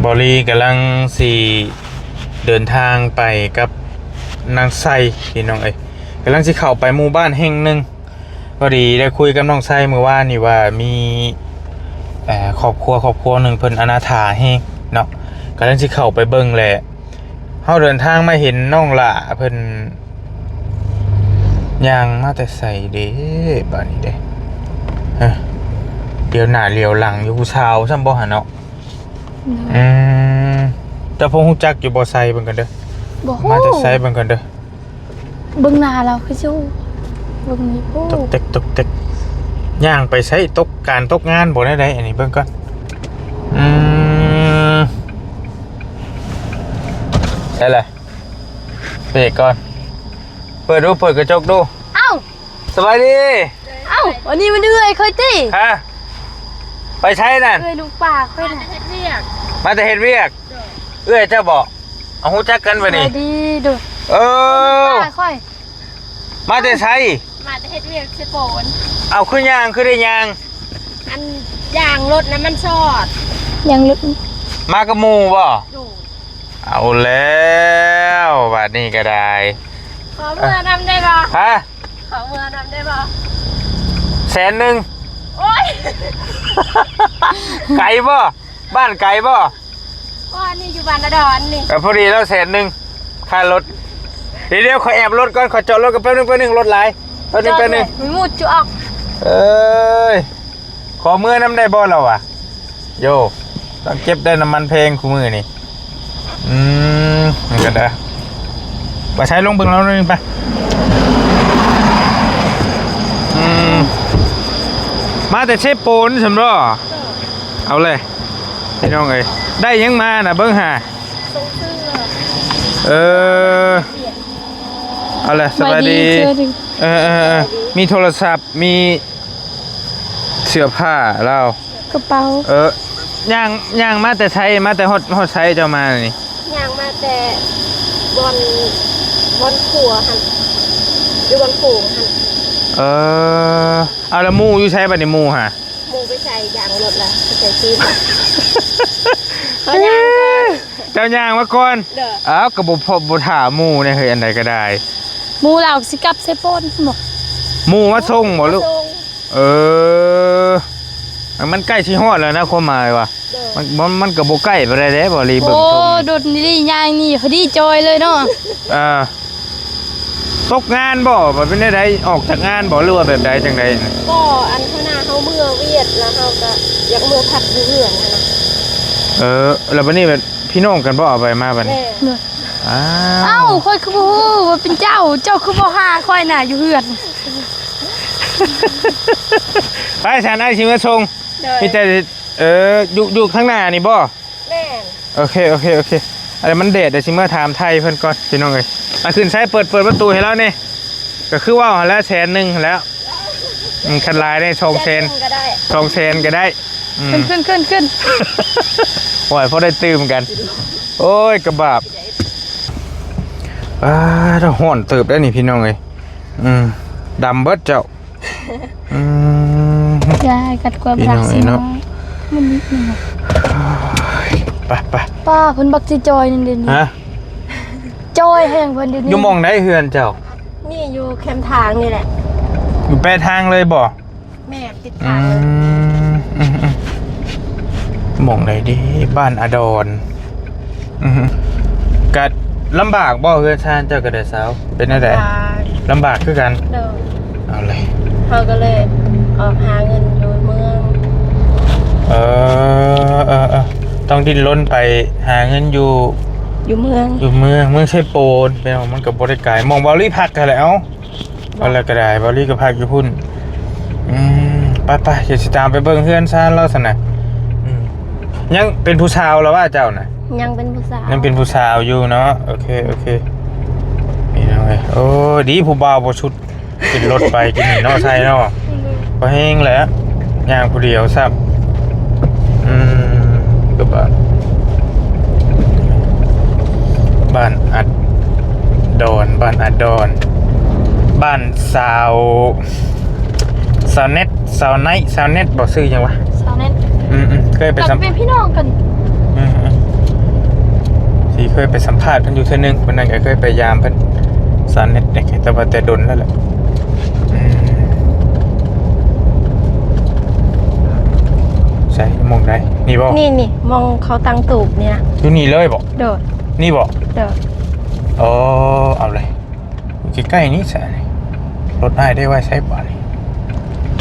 ບໍລີກຳລັງຊິເດີນທາງໄປກັບນາງໄຊ ພີ່ນ້ອງເອີຍ, ກຳລັງຊິເຂົ້າໄປໝູ່ບ້ານແຫ່ງໜຶ່ງ. ພໍດີໄດ້ຄຸຍກັບນ້ອງໄຊມື້ວານນີ້ວ່າມີ ເອີ ຄອບຄົວ ຄອບຄົວໜຶ່ງເພິ່ນອະນາຖາແຮງເນາະ, ກຳລັງຊິເຂົ້າໄປເບິ່ງແຫຼະ. ເຮົາເດີນທາງມາເຫັນນ້ອງຫຼ້າເພິ່ນຍ່າງມາແຕ່ໃສເດ້ ບາດນີ້ເດ້. ເອີ ຫຼຽວໜ້າຫຼຽວຫຼັງຢູ່, ຜູ້ສາວຊ້ຳບໍ່ຫັ້ນເນາະ? ອືມ ເຈົ້າພໍຮູ້ຈັກຢູ່ບໍ່? ໃສ່ເບິ່ງກັນເດີ. ບໍ່ຮູ້. ມາແຕ່ໃສເບິ່ງກັນເດີ. ເບິ່ງໜ້າລາວຄືຊິຮູ້. ເບິ່ງນີ້ ໂອ້ ຕົກເຕັກ ຕົກເຕັກ. ຍ່າງໄປໃສ? ຕົກການຕົກງານບໍ່ ແນວໃດ? ອັນນີ້ເບິ່ງກ່ອນ. ອືມ ໃສ່ລະ ເບຣກກ່ອນ. ເປີດດູ ເປີດກະຈົກດູ. ເອົ້າ ສະບາຍດີ. ເອົ້າ ອັນນີ້ມັນເອື້ອຍຂ້ອຍຕິ? ຮະ ໄປໃສນັ້ນ? ເອື້ອຍລຸງປ້າຂ້ອຍນະ. ເຮັດວຽກ. ມາແຕ່ເຮັດວຽກ. ເອື້ອຍເຈົ້າບໍ? ເອົາ ຮູ້ຈັກກັນບາດນີ້. ສະບາຍດີ. ໂດຍ. ເອີ ເອື້ອຍລຸງປ້າຂ້ອຍ. ມາແຕ່ໃສ? ມາແຕ່ເຮັດວຽກເຊໂປນ. ເອົາ ຄືຍ່າງ ຄືໄດ້ຍ່າງ? ອັນ ຢາງລົດນະມັນຊອດ. ຢາງລົດ. ມາກັບໝູ່ບໍ? ໂດຍ. ເອົາແລ້ວ ບາດນີ້ກໍໄດ້. ຂໍເມືອນຳໄດ້ບໍ່? ຮະ? ຂໍເມືອນຳໄດ້ບໍ່? ແສນໜຶ່ງ. ໂອ້ຍ ໄກບໍ່? ບ້ານໄກບໍ່? ອໍ ອັນນີ້ຢູ່ບ້ານອາດອນນີ້. ເອີ ພໍດີແລ້ວແສນໜຶ່ງຄ່າລົດ. ດຽວໆ ຂໍແອບລົດກ່ອນ, ຂໍຈອດລົດກ່ອນ ແປັບໜຶ່ງ ແປັບໜຶ່ງ, ລົດຫຼາຍ. ແປັບໜຶ່ງ ແປັບໜຶ່ງ. ມີໝູ່ຈຸອອກ. ເອີຍ ຂໍເມືອນຳໄດ້ບໍ່ລາວວ່າ? ໂຢ ຕ້ອງເກັບໄດ້ ນ້ຳມັນແພງຄູ່ມື້ນີ້. ອືມ ມັນກໍໄດ້. ໄປໃຊ້ ລົງເບິ່ງລາວໜ້ອຍໜຶ່ງໄປ. ອືມ ມາແຕ່ເຊໂປນຊັ້ນບໍ? ເອີ ເອົາເລີຍ ພີ່ນ້ອງເອີຍ. ໄດ້ຫຍັງມານະ ເບິ່ງຫາ. ສົ່ງເສື້ອ. ເອີ ເອົາເລີຍ. ສະບາຍດີ. ເອີ ເອີ ເອີ ມີໂທລະສັບ ມີ ເສື້ອຜ້າລາວ ກະເປົາ. ເອີ ຍ່າງ ຍ່າງມາແຕ່ໃສ? ມາແຕ່ຮອດ ຮອດໃສເຈົ້າມານີ້? ຍ່າງມາແຕ່ບ່ອນ ບ່ອນຂົວຫັ້ນ ຢູ່ບ່ອນໂຂງຫັ້ນ. ເອີ ເອົາ ແລ້ວໝູ່ຢູ່ໃສບາດນີ້? ໝູ່ຫາ ໝູ່ໄປໃສ່ຢາງລົດລະ ໄປໃສ່ຕີນ. ເຈົ້າຍ່າງມາກ່ອນ. ເຈົ້າຍ່າງມາກ່ອນ. ເດີ. ອ້າວ ກໍບໍ່ພໍ ບໍ່ຖ້າໝູ່ແດ່ເຮີ້ຍ. ອັນໃດກໍໄດ້ ໝູ່ລາວຊິກັບເຊໂປນບໍ? ໝູ່ມາສົ່ງບໍລູກ? ມາສົ່ງ. ເອີ ມັນໃກ້ຊິຮອດແລ້ວນະ ຄວາມໝາຍວ່າ. ໂດຍ. ມັນ ມັນ ມັນກໍບໍ່ໃກ້ປານໃດເດ້ ບໍ່ລີເບິ່ງ. ໂອ້ ດົນນີ້ຍ່າງນີ້ພໍດີຈ່ອຍເລີຍເນາະ. ອ່າ ຕົກງານບໍ່? ວ່າເປັນແນວໃດ? ອອກຈາກງານບໍ່ ຫຼືວ່າແບບໃດຈັ່ງໃດ? ບໍ່ ອັນ ຫົວໜ້າເຮົາເມືອວຽກ ແລ້ວເຮົາກໍຢາກເມືອພັກຢູ່ເຮືອນຫັ້ນນະ. ເອີ ແລ້ວບັດນີ້ແບບ ພີ່ນ້ອງກັນບໍ່ ເອົາໄປມາບັດນີ້? ແມ່ນ. ອ້າວ ອ້າວ ຂ້ອຍຄືບໍ່ຮູ້ວ່າເປັນເຈົ້າ ເຈົ້າຄືບໍ່ຫາຂ້ອຍນະຢູ່ເຮືອນ. ໄປຊັ້ນ ອ້າຍຊິມາສົ່ງ. ໂດຍ. ມີແຕ່ ເອີ ຢູ່ ຢູ່ທາງໜ້ານີ້ບໍ່? ແມ່ນ. ໂອເຄ ໂອເຄ ໂອເຄ. ອັນນີ້ມັນແດດ ດຽວຊິມາຖາມໄທເພິ່ນກ່ອນ ພີ່ນ້ອງເອີຍ. ອ່ະ ຂຶ້ນໃສ່ ເປີດ ເປີດປະຕູໃຫ້ລາວແດ່. ກໍຄືເວົ້າຫັ້ນແຫຼະ ແສນໜຶ່ງຫັ້ນແຫຼະ. ອືມ ຄັນຫຼາຍໄດ້ສອງແສນ ສອງແສນກໍໄດ້. ອືມ ຂຶ້ນ ຂຶ້ນ ຂຶ້ນ ຂຶ້ນ. ໂອ້ຍ ພໍໄດ້ຕື່ມກັນ. ໂອ້ຍ ກະບາບ. ອ້າ ຮ້ອນເຕີບໄດ໋ນີ້ ພີ່ນ້ອງເອີຍ. ອືມ ດຳເບິດເຈົ້າ. ອືມ ຢາຍກັດກວາ ພີ່ນ້ອງເອີຍເນາະ. ມັນນິດໜຶ່ງ. ໂອ້ຍ ໄປ ໄປ. ປ້າ ເພິ່ນບັກຊິຈ່ອຍນີ້ເດນີ້. ຮະ? ຈ່ອຍແຮງເພິ່ນເດນີ້. ຢູ່ໝ່ອງໃດເຮືອນເຈົ້າ? ນີ້ຢູ່ແຄມທາງນີ້ແຫຼະ. ຢູ່ແປະທາງເລີຍບໍ່? ແມ່ນ ຕິດທາງເລີຍ. ອືມ ອືມ ອືມ. ໝ່ອງໃດເດ? ບ້ານອາດອນ. ອືມ ກະລຳບາກບໍ່ ເຮືອນຊານເຈົ້າກະໄດ້ສາວ? ເປັນແນວໃດ? ລຳບາກ ລຳບາກຄືກັນ? ໂດຍ. ເອົາເລີຍ ເຮົາກະເລີຍອອກຫາເງິນຢູ່ເມືອງ. ເອີ ເອີ ເອີ ຕ້ອງດີ້ນລົນໄປຫາເງິນຢູ່ ຢູ່ເມືອງ ຢູ່ເມືອງ ເມືອງໄຊໂປນ. ເປັນຫຍັງ ມັນກະບໍ່ໄດ້ໄກ. ໝ່ອງເບົາລີພັກຫັ້ນແຫຼະ. ເອົາ ເອົາແລ້ວກະໄດ້ ເບົາລີກະພັກຢູ່ພຸ້ນ. ອືມ ໄປໆ ດຽວຊິຕາມໄປເບິ່ງເຮືອນຊານລາວຊັ້ນນະ. ອືມ ຍັງເປັນຜູ້ສາວລະວ່າເຈົ້ານະ? ຍັງເປັນຜູ້ສາວ ຍັງເປັນຜູ້ສາວຢູ່ເນາະ. ໂອເຄ ໂອເຄ ພີ່ນ້ອງເອີຍ. ໂອ້ ດີຜູ້ບ່າວບໍ່ຊຸດຂຶ້ນລົດໄປກິນນີ້ເນາະ ໄຊເນາະ. ພໍແຮງແຫຼະ ຍ່າງຜູ້ດຽວຊ້ຳ. ອືມ ກະບ້ານ ບ້ານອາດອນ ບ້ານອາດອນ ບ້ານສາວ ສາວແນັດ ສາວໄນ ສາວແນັດບໍ່ ຊື່ຫຍັງວະ? ສາວແນັດ. ອືມໆ ເຄີຍໄປສຳ ເປັນພີ່ນ້ອງກັນ. ອືມ ທີ່ເຄີຍໄປສຳພາດເພິ່ນຢູ່ເທື່ອໜຶ່ງ, ເພິ່ນນັ້ນກໍເຄີຍໄປຢາມເພິ່ນສານເນັດເດັກ ແຕ່ວ່າແຕ່ດົນແລ້ວແຫຼະ. ອືມ ໃສ ໝ່ອງໃດ? ນີ້ບໍ່? ນີ້ ນີ້ ໝ່ອງເຂົາຕັ້ງຕູບນີ້ນະ. ຢູ່ນີ້ເລີຍບໍ່? ໂດຍ. ນີ້ບໍ່? ໂດຍ. ອໍ ເອົາເລີຍ. ໃກ້ໆນີ້ຊະນີ້ ລົດອ້າຍໄດ້ໄວ້ໃສບາດນີ້?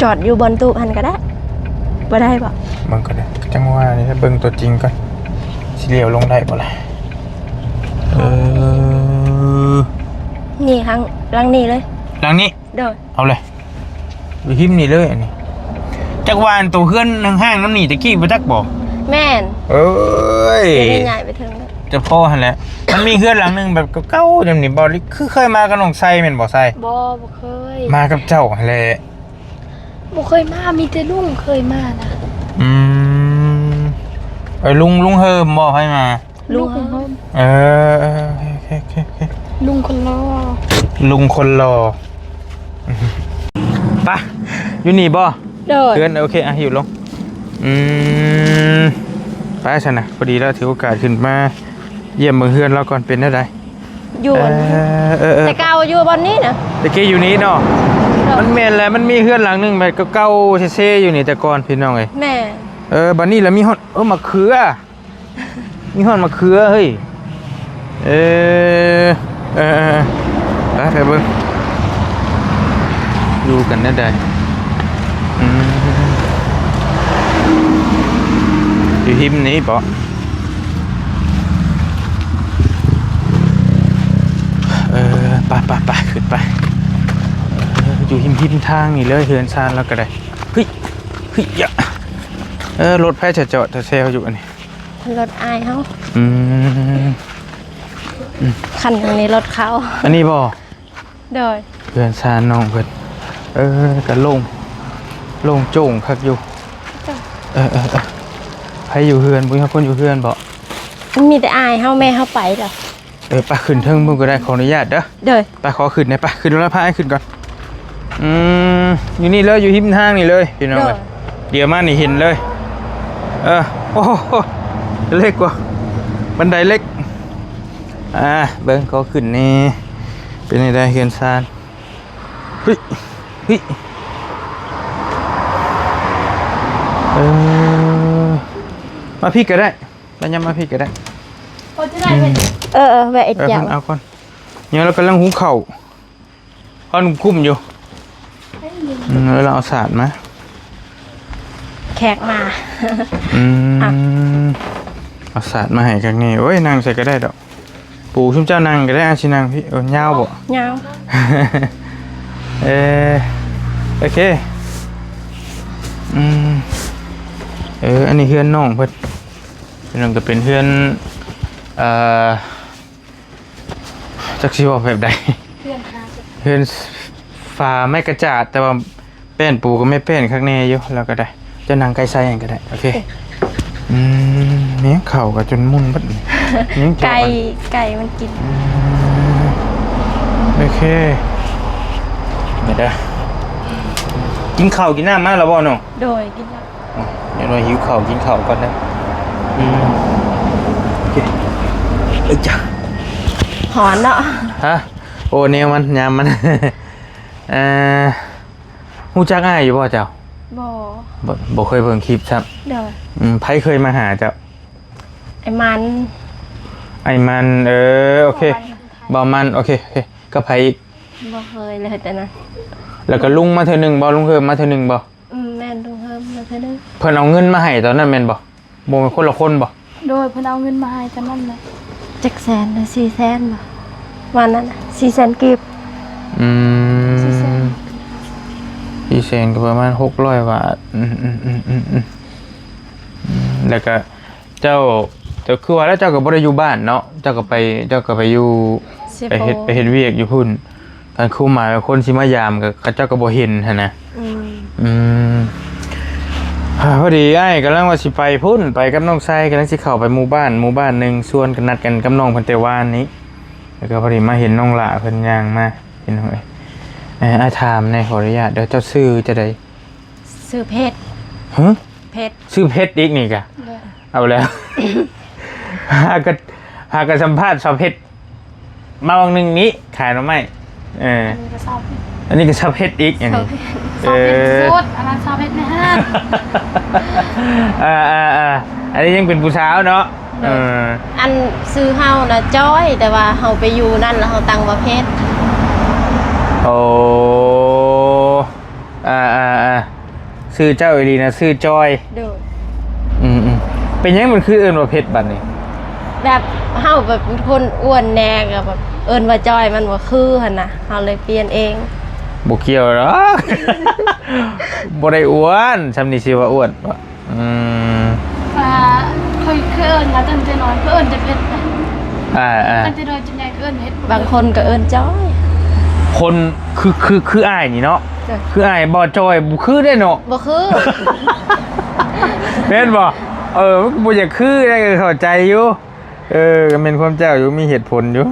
ຈອດຢູ່ບ່ອນຕູບຫັ້ນກໍໄດ້. ບໍ່ໄດ້ບໍ່? ເບິ່ງກ່ອນເດີ ຈັ່ງວ່ານີ້ ເບິ່ງຕົວຈິງກ່ອນ ຊິລ້ຽວລົງໄດ້ບໍ່ລະ? ເອີ ນີ້ ທາງຫຼັງນີ້ເລີຍ. ຫຼັງນີ້? ໂດຍ. ເອົາເລີຍ. ຢູ່ຮິມນີ້ເລີຍອັນນີ້. ຈັກວ່າອັນໂຕເຮືອນຫ້າງໆນຳນີ້ຕະກີ້ບໍ່ຈັກບໍ່? ແມ່ນ. ເອີຍ ດຽວນີ້ຍ້າຍໄປເທິງແລ້ວ. ຈະພໍຫັ້ນແຫຼະ. ມັນມີເຮືອນຫຼັງໜຶ່ງແບບເກົ່າໆ ແບບນີ້ບໍ່ ຄືເຄີຍມາກັບນ້ອງໄຊແມ່ນບໍ່ໄຊ? ບໍ່ ບໍ່ເຄີຍ. ມາກັບເຈົ້າຫັ້ນແຫຼະ. ບໍ່ເຄີຍມາ ມີແຕ່ລຸງເຄີຍມານະ. ອືມ ເອີ ລຸງ ລຸງເຮີມບໍ່? ໃຜມາ? ລຸງເຮີມ. ເອີ ເອີ ໂອເຄ ໂອເຄ ໂອເຄ ລຸງຄົນຫຼໍ່ ລຸງຄົນຫຼໍ່. ປະ ຢູ່ນີ້ບໍ່? ໂດຍ. ເຮືອນ ໂອເຄ ອ່ະ ຢູ່ລົງ. ອືມ ໄປຊັ້ນນະ ພໍດີລາວຖືໂອກາດຂຶ້ນມາຢ້ຽມເບິ່ງເຮືອນລາວກ່ອນ ເປັນແນວໃດ? ຢູ່ ເອີ ເອີ ເອີ ແຕ່ເກົ່າຢູ່ບ່ອນນີ້ນະ. ແຕ່ກີ້ຢູ່ນີ້ເນາະ? ໂດຍ. ມັນແມ່ນແຫຼະ ມັນມີເຮືອນຫຼັງໜຶ່ງແບບເກົ່າໆເຊໆຢູ່ນີ້ແຕ່ກ່ອນ ພີ່ນ້ອງເອີຍ. ແມ່ນ. ເອີ ບັດນີ້ລະມີຮອດ ເອີ ໝາກເຂືອ. ມີຮອດໝາກເຂືອເຮີ້ຍ. ເອີ ເອີ ເອີ ໄປ ໄປເບິ່ງ ຢູ່ກັນແນວໃດ? ອືມ ຢູ່ຮິມນີ້ບໍ? ເອີ ໄປ ໄປ ໄປ ຂຶ້ນໄປ. ເອີ ຢູ່ຮິມໆທາງນີ້ເລີຍ ເຮືອນຊານລາວກໍໄດ້. ເຮີ້ຍ ເຮີ້ຍ ຢະ ເອີ ລົດໃຜຈະຈອດແຊວຢູ່ອັນນີ້? ລົດອ້າຍເຮົາ. ອືມ ອືມ ຄັນນີ້ລົດເຂົາ. ອັນນີ້ບໍ່? ໂດຍ. ເຮືອນຊານນ້ອງເພິ່ນ. ເອີ ກະໂລ່ງ ໂລ່ງໂຈ້ງຄັກຢູ່. ເອີ ເອີ ເອີ ໃຜຢູ່ເຮືອນ? ບໍ່ມີຄົນຢູ່ເຮືອນບໍ? ມີແຕ່ອ້າຍເຮົາ ແມ່ເຮົາໄປແລ້ວ. ເອີ ໄປຂຶ້ນເທິງພຸ້ນກໍໄດ້ ຂໍອະນຸຍາດເດີ. ໂດຍ. ໄປ ຂໍຂຶ້ນແດ່ ໄປ ຂຶ້ນລະ ພາອ້າຍຂຶ້ນກ່ອນ. ອືມ ຢູ່ນີ້ເລີຍ ຢູ່ຮິມທາງນີ້ເລີຍ ພີ່ນ້ອງເອີຍ. ໂດຍ. ດຽວມານີ້ເຫັນເລີຍ. ເອີ ໂອ້ໂຫ ເລັກວ່າ ບັນໄດເລັກ. ອ່າ ເບິ່ງ ຂໍຂຶ້ນແດ່ ເປັນຈັ່ງໃດເຮືອນຊານ? ເຮີ້ຍ ເຮີ້ຍ ເອີ ມາພີ້ກໍໄດ້. ໄປ ຍ່າງມາພີ້ກໍໄດ້. ອືມ ເອີ ເອີ ແວະເຮັດ ເອີ ແຈ່ວ ເພິ່ນເອົາກ່ອນ. ຍັງ ລາວກຳລັງຫຸງເຂົ້າ ເຂົາຫຸ້ມຢູ່. ອືມ ແລ້ວເອົາສາດມາ ແຂກມາ. ອືມ ເອົາສາດມາໃຫ້ຄັກແນ່. ໂອ້ຍ ນັ່ງໃສ່ກໍໄດ້ດອກ. ປູຊຸມເຈົ້ານັ່ງກໍໄດ້. ອາ ຊິນັ່ງພີ້. ເອີ ຍາວບໍ? ຍາວ. ເອີ ໂອເຄ. ອືມ ເອີ ອັນນີ້ເຮືອນນ້ອງເພິ່ນ. ເຮືອນກໍເປັນເຮືອນ ເອີ ຈັກຊິເວົ້າແບບໃດ? ເຮືອນ ເຮືອນຝາໄມ້ກະຈາດ ແຕ່ວ່າ ແປ້ນປູກໍແມ່ນແປ້ນຄັກແນ່ຢູ່ ແລ້ວກໍໄດ້. ເຈົ້ານັ່ງໃກ້ໄຊຫັ້ນກໍໄດ້. ໂອເຄ. ອືມ ແມ່ງເຂົ້າກໍຈົນໝຸ່ນເບິດນີ້. ຍັງ ໄກ່ ເຈາະອັນ ໄກ່ມັນກິນ. ອືມ ໂອເຄ. ເດີ ກິນເຂົ້າກິນນ້ຳມາແລ້ວບໍ່ນ້ອງ? ໂດຍ ກິນແລ້ວ. ອໍ ຢ່າງນ້ອຍຫິວເຂົ້າ ກິນເຂົ້າກ່ອນເດີ. ອືມ ໂອເຄ. ເອີຍ ຈ້າ ຮ້ອນເນາະ. ຮະ? ໂອ້ ແນວມັນ ຍາມມັນ. ເອີ ຮູ້ຈັກອ້າຍຢູ່ບໍ່ເຈົ້າ? ບໍ່ ບໍ່ ບໍ່ເຄີຍເບິ່ງຄລິບຊ້ຳ. ໂດຍ. ອືມ ໃຜເຄີຍມາຫາເຈົ້າ? ອ້າຍມັນ. ອ້າຍມັນ. ເອີ ໂອເຄ. ບ່າວມັນ. ໂອເຄ ໂອເຄ. ກັບໃຜອີກ? ບໍ່ເຄີຍເລີຍແຕ່ນັ້ນ. ແລ້ວກໍລຸງມາເທື່ອໜຶ່ງບໍ່? ລຸງເຮີມມາເທື່ອໜຶ່ງບໍ່? ອືມ ແມ່ນ ລຸງເຮີມມາເທື່ອໜຶ່ງ. ເພິ່ນເອົາເງິນມາໃຫ້ຕອນນັ້ນແມ່ນບໍ່? ບໍ່ແມ່ນຄົນລະຄົນບໍ່? ໂດຍ ເພິ່ນເອົາເງິນມາໃຫ້ຕອນນັ້ນນະ. ຈັກແສນ ຫຼື ສີ່ແສນບໍ່? ປະມານນັ້ນນະ ສີ່ແສນກີບ. ອືມ ສີ່ແສນ ສີ່ແສນກໍປະມານຫົກຮ້ອຍບາດ. ອືມ ອືມ ແລ້ວກໍເຈົ້າ ເຈົ້າຄືວ່າແລ້ວ ເຈົ້າກໍບໍ່ໄດ້ຢູ່ບ້ານເນາະ ເຈົ້າກໍໄປ ເຈົ້າກໍໄປຢູ່ ໄປເຮັດ ໄປເຮັດວຽກຢູ່ພຸ້ນ. ຄັນຄວາມໝາຍວ່າຄົນຊິມາຢາມກໍ ເຂົາເຈົ້າກໍບໍ່ເຫັນຫັ້ນນະ. ອືມ ອືມ ພໍດີອ້າຍກຳລັງວ່າຊິໄປພຸ້ນ ໄປກັບນ້ອງຊາຍ ກຳລັງຊິເຂົ້າໄປໝູ່ບ້ານ ໝູ່ບ້ານໜຶ່ງ ຊວນກັນ ນັດກັນກັບນ້ອງເພິ່ນແຕ່ວານນີ້ ແລ້ວກໍພໍດີມາເຫັນນ້ອງຫຼ້າເພິ່ນຍ່າງມາ ພີ່ນ້ອງເອີຍ. ເອີ ອ້າຍຖາມແດ່ ຂໍອະນຸຍາດເດີ ເຈົ້າຊື່ຈັ່ງໃດ? ຊື່ເພັດ. ຮະ? ເພັດ. ຊື່ເພັດອີກນີ້ກະ? ໂດຍ. ເອົາແລ້ວ ຫາກໍ ພາກັນສຳພາດຊາວເພັດ ມາວັງໜຶ່ງນີ້ຂາຍໜໍ່ໄມ້ ເອີ ອັນນີ້ກໍຊາວເພັດ ອັນນີ້ກໍຊາວເພັດອີກ ອັນນີ້ ຊາວເພັດ ເອີ ຊາວເພັດສຸດ ອັນນັ້ນຊາວເພັດໃນຫ້າງ ອ່າໆໆ ອັນນີ້ຍັງເປັນຜູ້ສາວເນາະ ໂດຍ ເອີ ອັນຊື່ເຮົານະຈ້ອຍ ແຕ່ວ່າເຮົາໄປຢູ່ນັ້ນແລ້ວເຮົາຕັ້ງວ່າເພັດ ໂອ້ ອ່າໆໆ ຊື່ເຈົ້າອີ່ຫຼີນະຊື່ຈ້ອຍ ໂດຍ ອືມໆ ເປັນຫຍັງມັນຄືເອີ້ນວ່າເພັດບັດນີ້? ແບບເຮົາແບບເປັນຄົນອ້ວນແດ່ ກໍແບບເອີ້ນວ່າຈ້ອຍມັນບໍ່ຄືຫັ້ນນະ ເຮົາເລີຍປ່ຽນເອງ ບໍ່ກ່ຽວດອກ ບໍ່ໄດ້ອ້ວນ ຊ່ຳນີ້ຊິວ່າອ້ວນບໍ? ອືມ ອ່າ ຂ້ອຍເຄີຍເອີ້ນນະ ຕັ້ງແຕ່ນ້ອຍ ຂ້ອຍເອີ້ນແຕ່ເພັດນະ ອ່າໆ ຕັ້ງແຕ່ນ້ອຍຈົນໃຫຍ່ ເອີ້ນເພັດ ບາງຄົນກໍເອີ້ນຈ້ອຍ ຄົນຄື ຄື ຄືອ້າຍນີ້ເນາະ ຈ້ອຍ ຄືອ້າຍບໍ່ຈ້ອຍ ບໍ່ຄືເດ້ເນາະ ບໍ່ຄື ແມ່ນບໍ່? ເອີ ມັນກໍບໍ່ຢາກຄືໄດ໋ ກໍເຂົ້າໃຈຢູ່ ເອີ ກໍແມ່ນຄວາມເຈົ້າຢູ່ ມີເຫດຜົນຢູ່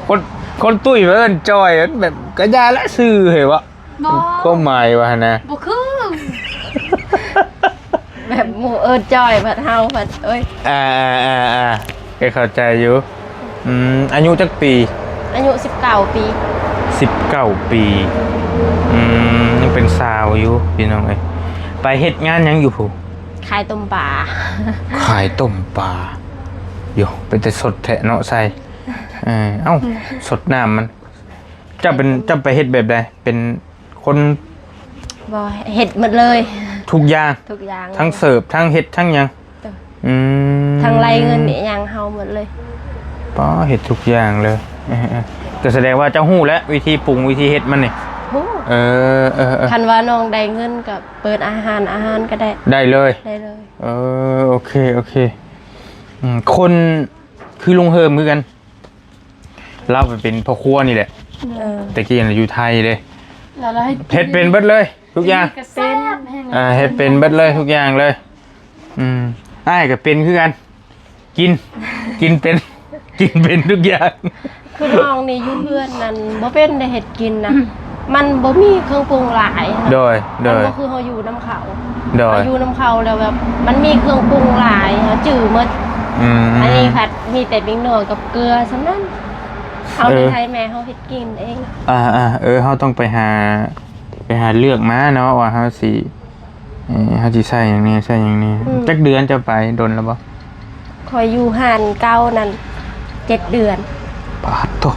ຄົນ ຄົນຕຸ້ຍເອີ້ນຈ້ອຍ ມັນແບບ ກໍຢ່າລະຊື່ເຮີ້ຍວະ ບໍ່ ຄວາມໝາຍວ່າຫັ້ນນະ ບໍ່ຄື ແບບໝູ່ເອີ້ນຈ້ອຍ ພັດເຮົາພັດ ໂອ້ຍ ອ່າໆໆໆ ກໍເຂົ້າໃຈຢູ່ ອືມ ອາຍຸຈັກປີ? ອາຍຸສິບເກົ້າປີ ສິບເກົ້າປີ ອືມ ຍັງເປັນສາວຢູ່ພີ່ນ້ອງເອີຍ ໄປເຮັດງານຫຍັງຢູ່ພຸ້ນ? ຂາຍຕົ້ມປາ ຂາຍຕົ້ມປາ ໂຢ ເປັນຕາສົດແທ້ເນາະ ໃສ່ ເອີ ເອົ້າ ສົດນ້ຳມັນ ເຈົ້າເປັນ ເຈົ້າໄປເຮັດແບບໃດ? ເປັນຄົນ ບໍ່ ເຮັດໝົດເລີຍ ທຸກຢ່າງ ທຸກຢ່າງ ທັງເສີບ ທັງເຮັດ ທັງຫຍັງ ໂດຍ ອືມ ທັງໄລ່ເງິນອີ່ຫຍັງເຮົາໝົດເລີຍ ປ້າ ເຮັດທຸກຢ່າງເລີຍ ເອີໆ ກໍສະແດງວ່າເຈົ້າຮູ້ແລ້ວ ວິທີປຸງ ວິທີເຮັດມັນນີ້ ຮູ້ ເອີໆໆ ຄັນວ່ານ້ອງໄດ້ເງິນກໍເປີດອາຫານ ອາຫານກໍໄດ້ ໄດ້ເລີຍ ໄດ້ເລີຍ ເອີ ໂອເຄ ໂອເຄ ອືມ ຄົນຄືລຸງເຮີມຄືກັນ ລາວໄປເປັນພໍ່ຄົວນີ້ແຫຼະ ເອີ ແຕ່ກີ້ນະຢູ່ໄທເດ້ ແລ້ວເຮັດເປັນເບິດເລີຍທຸກຢ່າງ ເຮັດເປັນ ອ່າ ເຮັດເປັນເບິດເລີຍທຸກຢ່າງເລີຍ ອືມ ອ້າຍກໍເປັນຄືກັນ ກິນ ກິນເປັນ ກິນເປັນທຸກຢ່າງ ຄືນ້ອງນີ້ຢູ່ເຮືອນນັ້ນບໍ່ເປັນໄດ້ເຮັດກິນນະ ມັນບໍ່ມີເຄື່ອງປຸງຫຼາຍ ໂດຍ ໂດຍ ມັນບໍ່ຄືເຮົາຢູ່ນຳເຂົາ ໂດຍ ເຮົາຢູ່ນຳເຂົາແລ້ວແບບມັນມີເຄື່ອງປຸງຫຼາຍ ເຮົາຈື່ໝົດ ອືມ ອັນນີ້ພັດມີແຕ່ແປ້ງນົວກັບເກືອສ່ຳນັ້ນ ເຮົາ ເອີ ໄດ້ໃຫ້ແມ່ເຮົາເຮັດກິນເອງ ອ່າໆ ເອີ ເຮົາຕ້ອງໄປຫາ ໄປຫາເລືອກມາເນາະວ່າເຮົາຊິ ເອີ ເຮົາຊິໃຊ້ຫຍັງແດ່ ໃຊ້ຫຍັງແດ່ ອືມ ຈັກເດືອນເຈົ້າໄປ ດົນແລ້ວບໍ່? ຂ້ອຍຢູ່ຮ້ານເກົ່ານັ້ນເຈັດເດືອນ ປາດໂທ້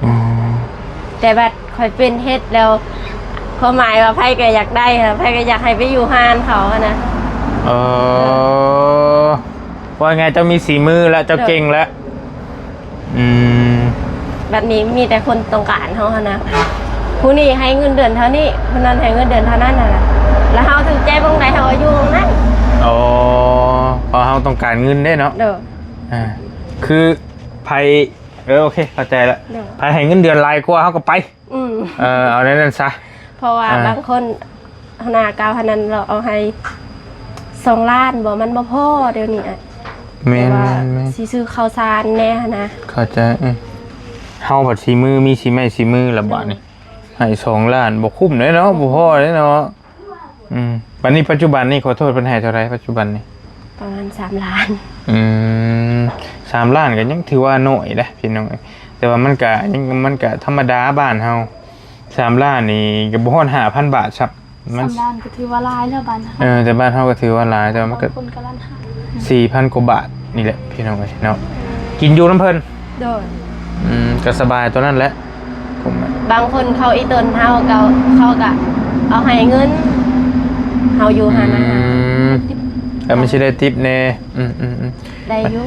ອືມ ແຕ່ບັດຂ້ອຍເປັນເຮັດແລ້ວ ຄວາມໝາຍວ່າໃຜກໍຢາກໄດ້ ໃຜກໍຢາກໃຫ້ໄປຢູ່ຮ້ານເຂົາຫັ້ນນະ ເອີ ເອີ ວ່າໄງເຈົ້າມີສີມືແລ້ວ ເຈົ້າເກັ່ງແລ້ວ ອືມ ແບບນີ້ມີແຕ່ຄົນຕ້ອງການເຮົາຫັ້ນນະ ຜູ້ນີ້ໃຫ້ເງິນເດືອນເທົ່ານີ້ ຜູ້ນັ້ນໃຫ້ເງິນເດືອນເທົ່ານັ້ນຫັ້ນນະ ແລ້ວເຮົາຖືກໃຈໝ່ອງໃດເຮົາກໍຢູ່ໝ່ອງນັ້ນ ອໍ ເພາະເຮົາຕ້ອງການເງິນເດ້ເນາະ ໂດຍ ອ່າ ຄືໃຜ ເອີ ໂອເຄ ເຂົ້າໃຈລະ ໂດຍ ໃຜໃຫ້ເງິນເດືອນຫຼາຍກວ່າເຮົາກໍໄປ ອືມ ເອີ ເອົາແນວນັ້ນຊະ ເພາະວ່າ ອ່າ ບາງຄົນ ຫົວໜ້າເກົ່າຫັ້ນນັ້ນ ລາວເອົາໃຫ້ສອງລ້ານບໍ່ ມັນບໍ່ພໍດຽວນີ້ອະ ແມ່ນ ແມ່ນ ແມ່ນ ຊິຊື້ເຂົ້າສານແດ່ຫັ້ນນະ ເຂົ້າໃຈ ເອີ ເຮົາບັດສີມື ມີສີໄມ້ສີມືລະບາດນີ້ ໃຫ້ສອງລ້ານບໍ່ຄຸ້ມເດ້ເນາະ ບໍ່ພໍເດ້ເນາະ ອືມ ບັດນີ້ປັດຈຸບັນນີ້ ຂໍໂທດ ເພິ່ນໃຫ້ເທົ່າໃດປັດຈຸບັນນີ້? ປະມານສາມລ້ານ ອືມ ສາມລ້ານກໍຍັງຖືວ່າໜ້ອຍເດ້ພີ່ນ້ອງເອີຍ ແຕ່ວ່າມັນກະຍັງ ມັນກະທຳມະດາບ້ານເຮົາ ສາມລ້ານນີ້ກໍບໍ່ຮອດຫ້າພັນບາດຊ້ຳ ມັນ ສາມລ້ານກໍຖືວ່າຫຼາຍແລ້ວບ້ານເຮົາ ເອີ ແຕ່ບ້ານເຮົາກໍຖືວ່າຫຼາຍ ແຕ່ວ່າມັນກໍບາງຄົນກໍລ້ານຫ້າ ສີ່ພັນກວ່າບາດນີ້ແຫຼະພີ່ນ້ອງເອີຍເນາະ ກິນຢູ່ນຳເພິ່ນ ໂດຍ ອືມ ກໍສະບາຍຕົວນັ້ນແຫຼະ ບາງຄົນເຂົາອີ່ຕົນເຮົາກໍ ເຂົາກໍເອົາໃຫ້ເງິນ ເຮົາຢູ່ຫັ້ນນະ ອືມ ແລ້ວມັນຊິໄດ້ຕິບແດ່ ອືມໆໆ ໄດ້ຢູ່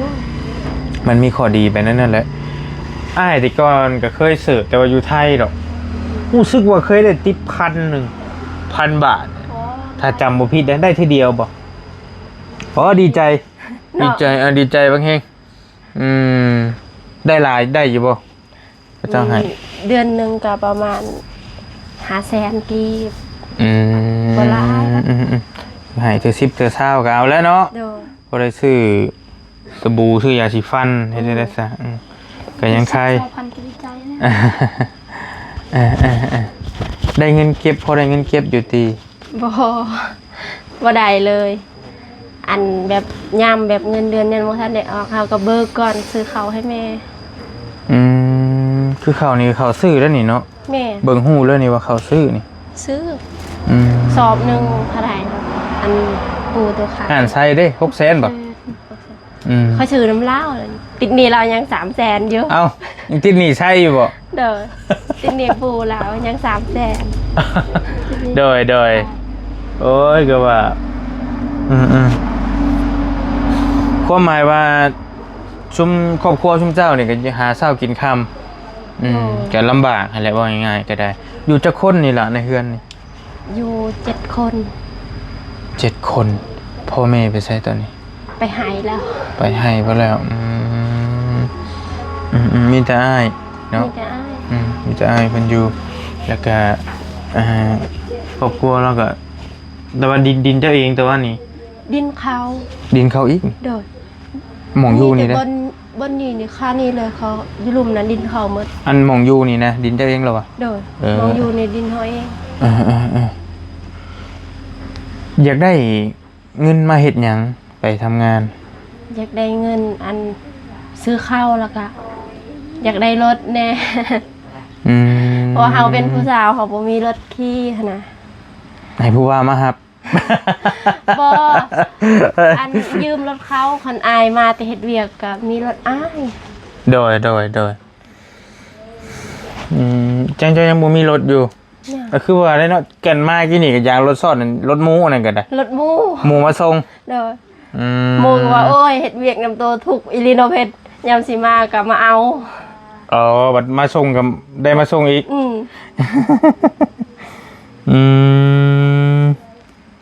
ມັນມີຂໍ້ດີໄປນັ້ນແຫຼະ ອ້າຍແຕ່ກ່ອນກໍເຄີຍເສີບ ແຕ່ວ່າຢູ່ໄທດອກ ຮູ້ສຶກວ່າເຄີຍໄດ້ຕິບພັນໜຶ່ງ ພັນບາດ ອໍ ຖ້າຈຳບໍ່ຜິດໄດ້ ໄດ້ເທື່ອດຽວບໍ່? ອໍ ດີໃຈ ເນາະ ດີໃຈ ອ່າ ດີໃຈບັກແຮງ ອືມ ໄດ້ຫຼາຍ ໄດ້ຢູ່ບໍ່? ເຂົາເຈົ້າໃຫ້ ອືມ ເດືອນໜຶ່ງກໍປະມານຫ້າແສນກີບ ອືມ ບໍ່ຫຼາຍ ອືມໆ ໃຫ້ເທື່ອສິບເທື່ອຊາວກໍເອົາແລ້ວເນາະ ໂດຍ ພໍໄດ້ຊື້ສະບູ ຊື້ຢາສີຟັນ ເຮັດໄດ້ຊະ ອືມ ກໍຍັງໄຄ ຊາວພັນກໍດີໃຈແລ້ວ ເອີໆໆ ໄດ້ເງິນເກັບ ພໍໄດ້ເງິນເກັບຢູ່ຕິ? ບໍ່ ບໍ່ໄດ້ເລີຍ ອ ອັນແບບຍາມແບບເງິນເດືອນຍັງບໍ່ທັນໄດ້ອອກ ເຮົາກໍເບີກກ່ອນ ຊື້ເຂົ້າໃຫ້ແມ່. ອືມ ຄືເຂົ້ານີ້ເຂົ້າຊື້ແລ້ວນີ້ເນາະ. ແມ່ນ. ເບິ່ງຮູ້ເລີຍນີ້ວ່າເຂົ້າຊື້ນີ້. ຊື້. ອືມ ສອບໜຶ່ງເທົ່າໃດ? ອັນປູໂຕຂາຍ ຮ້ານໄຊເດ້ ຫົກແສນບໍ່? ແມ່ນ. ອືມ ຂ້ອຍຊື້ນຳລາວ ຕິດໜີ້ລາວຍັງສາມແສນຢູ່. ເອົ້າ ຍັງຕິດໜີ້ໄຊຢູ່ບໍ່? ໂດຍ ຕິດໜີ້ປູລາວຍັງສາມແສນ. ໂດຍ ໂດຍ. ໂອ້ຍ ກໍວ່າ ອືມໆ ຄວາມໝາຍວ່າ ຊຸມຄອບຄົວຊຸມເຈົ້ານີ້ກໍຫາເຊົ້າກິນຄ່ຳ. ອືມ ໂດຍ ກໍລຳບາກຫັ້ນແຫຼະ ເວົ້າງ່າຍໆກໍໄດ້. ຢູ່ຈັກຄົນນີ້ລະໃນເຮືອນນີ້? ຢູ່ເຈັດຄົນ. ເຈັດຄົນ. ພໍ່ແມ່ໄປໃສຕອນນີ້? ໄປໄຮ່ແລ້ວ. ໄປໄຮ່ເບິດແລ້ວ. ອືມ ອືມໆ ມີແຕ່ອ້າຍເນາະ? ມີແຕ່ອ້າຍ. ອືມ ມີແຕ່ອ້າຍເພິ່ນຢູ່. ແລ້ວກະ ອ່າ ຄອບຄົວລາວກະ ແຕ່ວ່າດິນ ດິນເຈົ້າເອງ ແຕ່ວ່ານີ້ ດິນເຂົາ. ດິນເຂົາອີກ? ໂດຍ. ໝ່ອງຢູ່ນີ້ເດ້? ມີແຕ່ບ່ອນ ບ່ອນນີ້ນີ້ ຄານີ້ເລີຍ ເຂົາຢູ່ລຸ່ມນັ້ນ ດິນເຂົາໝົດ. ອັນໝ່ອງຢູ່ນີ້ນະ ດິນເຈົ້າເອງລະວະ? ໂດຍ. ເອີ ໝ່ອງຢູ່ນີ້ດິນເຮົາເອງ. ເອີໆໆ ຢາກໄດ້ເງິນມາເຮັດຫຍັງ? ໄປທຳງານ ຢາກໄດ້ເງິນອັນຊື້ເຂົ້າ ແລ້ວກະຢາກໄດ້ລົດແດ່. ອືມ ເພາະວ່າເຮົາເປັນຜູ້ສາວ ເຮົາບໍ່ມີລົດຂີ່ຫັ້ນນະ. ໃຫ້ຜູ້ບ່າວມາຮັບ? ບໍ່ ອັນຢືມລົດເຂົາ ຄັນອ້າຍມາແຕ່ເຮັດວຽກກໍມີລົດອ້າຍ. ໂດຍ ໂດຍ ໂດຍ. ອືມ ຈັ່ງເຈົ້າຍັງບໍ່ມີລົດຢູ່? ຍັງ. ກໍຄືວ່າໄດ້ເນາະ ກັນມາກີ້ນີ້ກໍຢາກລົດຊ້ອນ ລົດໝູອັນນັ້ນກໍໄດ້ ລົດໝູ ໝູມາສົ່ງ. ໂດຍ. ອືມ ໝູກໍວ່າ ໂອ້ຍ ເຮັດວຽກນຳໂຕທຸກອີ່ຫຼີເນາະເພັດ ຍາມຊິມາກໍມາເອົາ. ອໍ ບັດມາສົ່ງກໍໄດ້ມາສົ່ງອີກ. ອືມ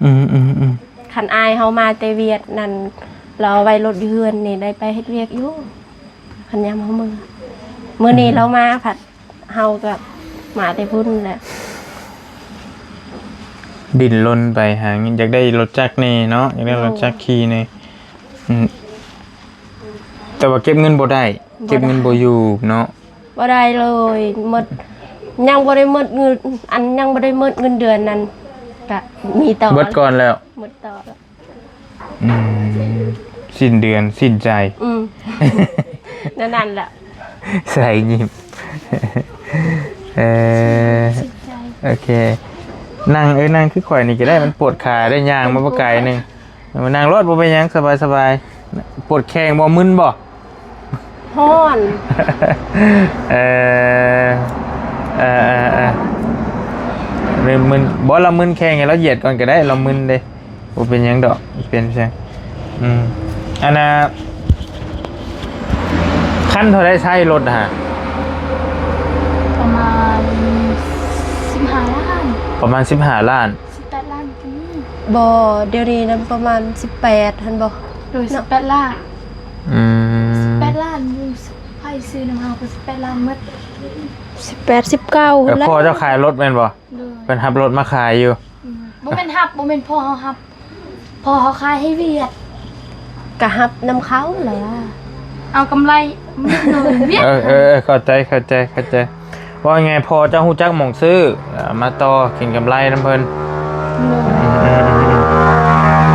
ອືມ ອືມໆໆ ຄັນອ້າຍເຮົາມາແຕ່ຫວຽດນັ້ນ ລາວໄວ້ລົດຢູ່ເຮືອນນີ້ ໄດ້ໄປເຮັດວຽກຢູ່. ຄັນຍາມເຮົາເມືອ ມື້ນີ້ ອືມ ລາວມາພັດ ເຮົາກໍມາແຕ່ພຸ້ນແຫຼະ. ດິ້ນລົນໄປຫາເງິນ ຢາກໄດ້ລົດຈັກແດ່ເນາະ ຢາກໄດ້ລົດຈັກຂີ່ແດ່. ໂດຍ. ອືມ ແຕ່ວ່າເກັບເງິນບໍ່ໄດ້ ບໍ່ໄດ້ ເກັບເງິນບໍ່ຢູ່ເນາະ. ບໍ່ໄດ້ເລີຍ ໝົດ ຍັງບໍ່ໄດ້ໝົດເງິນ ອັນຍັງບໍ່ໄດ້ໝົດເງິນເດືອນນັ້ນ ກະມີຕໍ່ ເບິດກ່ອນແລ້ວ ໝົດຕໍ່ແລ້ວ. ອືມ ສິ້ນເດືອນສິ້ນໃຈ. ອືມ ແນວນັ້ນແຫຼະ ໃສ່ຍິ້ມ. ເອີ ສິ້ນໃຈ. ໂອເຄ ນັ່ງ ເອີ ນັ່ງຄືຂ້ອຍນີ້ກໍໄດ້ ມັນປວດຂາໄດ້ ຍ່າງມາບໍ່ໄກໜຶ່ງ. ມານັ່ງໂລດ ບໍ່ເປັນຫຍັງ ສະບາຍໆ. ປວດແຂ້ງບໍ່? ມຶນບໍ່? ຮ້ອນ. ເອີ ເອີໆໆ ເລີ່ມມຶນ. ບໍ່ ລາວມຶນແຂ້ງ ໃຫ້ລາວຢຽດກ່ອນກໍໄດ້ ລາວມຶນເດ້. ບໍ່ເປັນຫຍັງດອກ ເປັນຫຍັງ. ອືມ ອັນນ່າ ຄັນເທົ່າໃດໃຊ້ລົດຫະ? ປະມານສິບຫ້າລ້ານ. ປະມານສິບຫ້າລ້ານ. ສິບແປດລ້ານກໍມີ. ບໍ່ ດຽວນີ້ນະປະມານສິບແປດຫັ້ນບໍ່? ໂດຍ ເນາະ ສິບແປດລ້ານ. ອືມ ສິບແປດລ້ານ ຢູ່ ໃຜຊື້ນຳເຮົາກໍສິບແປດລ້ານໝົດ. ສິບແປດ ສິບເກົ້າ. ເອີ ພໍ່ເຈົ້າຂາຍລົດແມ່ນບໍ່? ໂດຍ. ເພິ່ນຮັບລົດມາຂາຍຢູ່. ອືມ ບໍ່ແມ່ນຮັບ ບໍ່ແມ່ນພໍ່ເຮົາຮັບ ພໍ່ເຮົາຂາຍໃຫ້ຫວຽດ. ກະຮັບນຳເຂົາແຫຼະ ເອົາກຳໄລ. ເອີໆໆ ເຂົ້າໃຈ ເຂົ້າໃຈ ເຂົ້າໃຈ. ເວົ້າງ່າຍໆ ພໍ່ເຈົ້າຮູ້ຈັກໝ່ອງຊື້ ເອົາມາຕໍ່ກິນກຳໄລນຳເພິ່ນ. ໂດຍ. ອື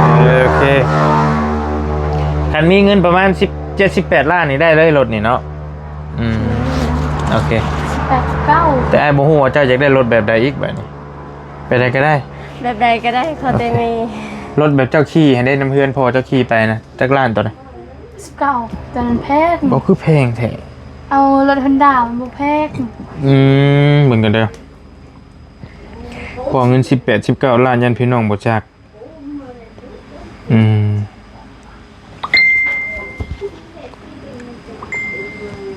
ມ ໂອເຄ ຄັນມີເງິນປະມານສິບເຈັດ ສິບແປດລ້ານນີ້ໄດ້ເລີຍລົດນີ້ເນາະ. ອືມ ໂອເຄ ສິບແປດ ສິບເກົ້າ. ແຕ່ອ້າຍບໍ່ຮູ້ວ່າເຈົ້າຢາກໄດ້ລົດແບບໃດອີກບາດນີ້. ແບບໃດກໍໄດ້ ແບບໃດກໍໄດ້ ຂໍແຕ່ມີ. ໂອເຄ ລົດແບບເຈົ້າຂີ່ຫັ້ນເດ້ ນຳເຮືອນພໍ່ເຈົ້າຂີ່ໄປນະ ຈັກລ້ານໂຕນັ້ນ? ສິບເກົ້າ. ໂຕນັ້ນແພງ. ບໍ່ ຄືແພງແທ້? ເອົາລົດຮອນດ້າມັນບໍ່ແພງ. ອືມ ເບິ່ງກັນເດີ ເວົ້າເງິນສິບແປດ ສິບເກົ້າລ້ານ ຢ້ານພີ່ນ້ອງບໍ່ຈັກ. ອືມ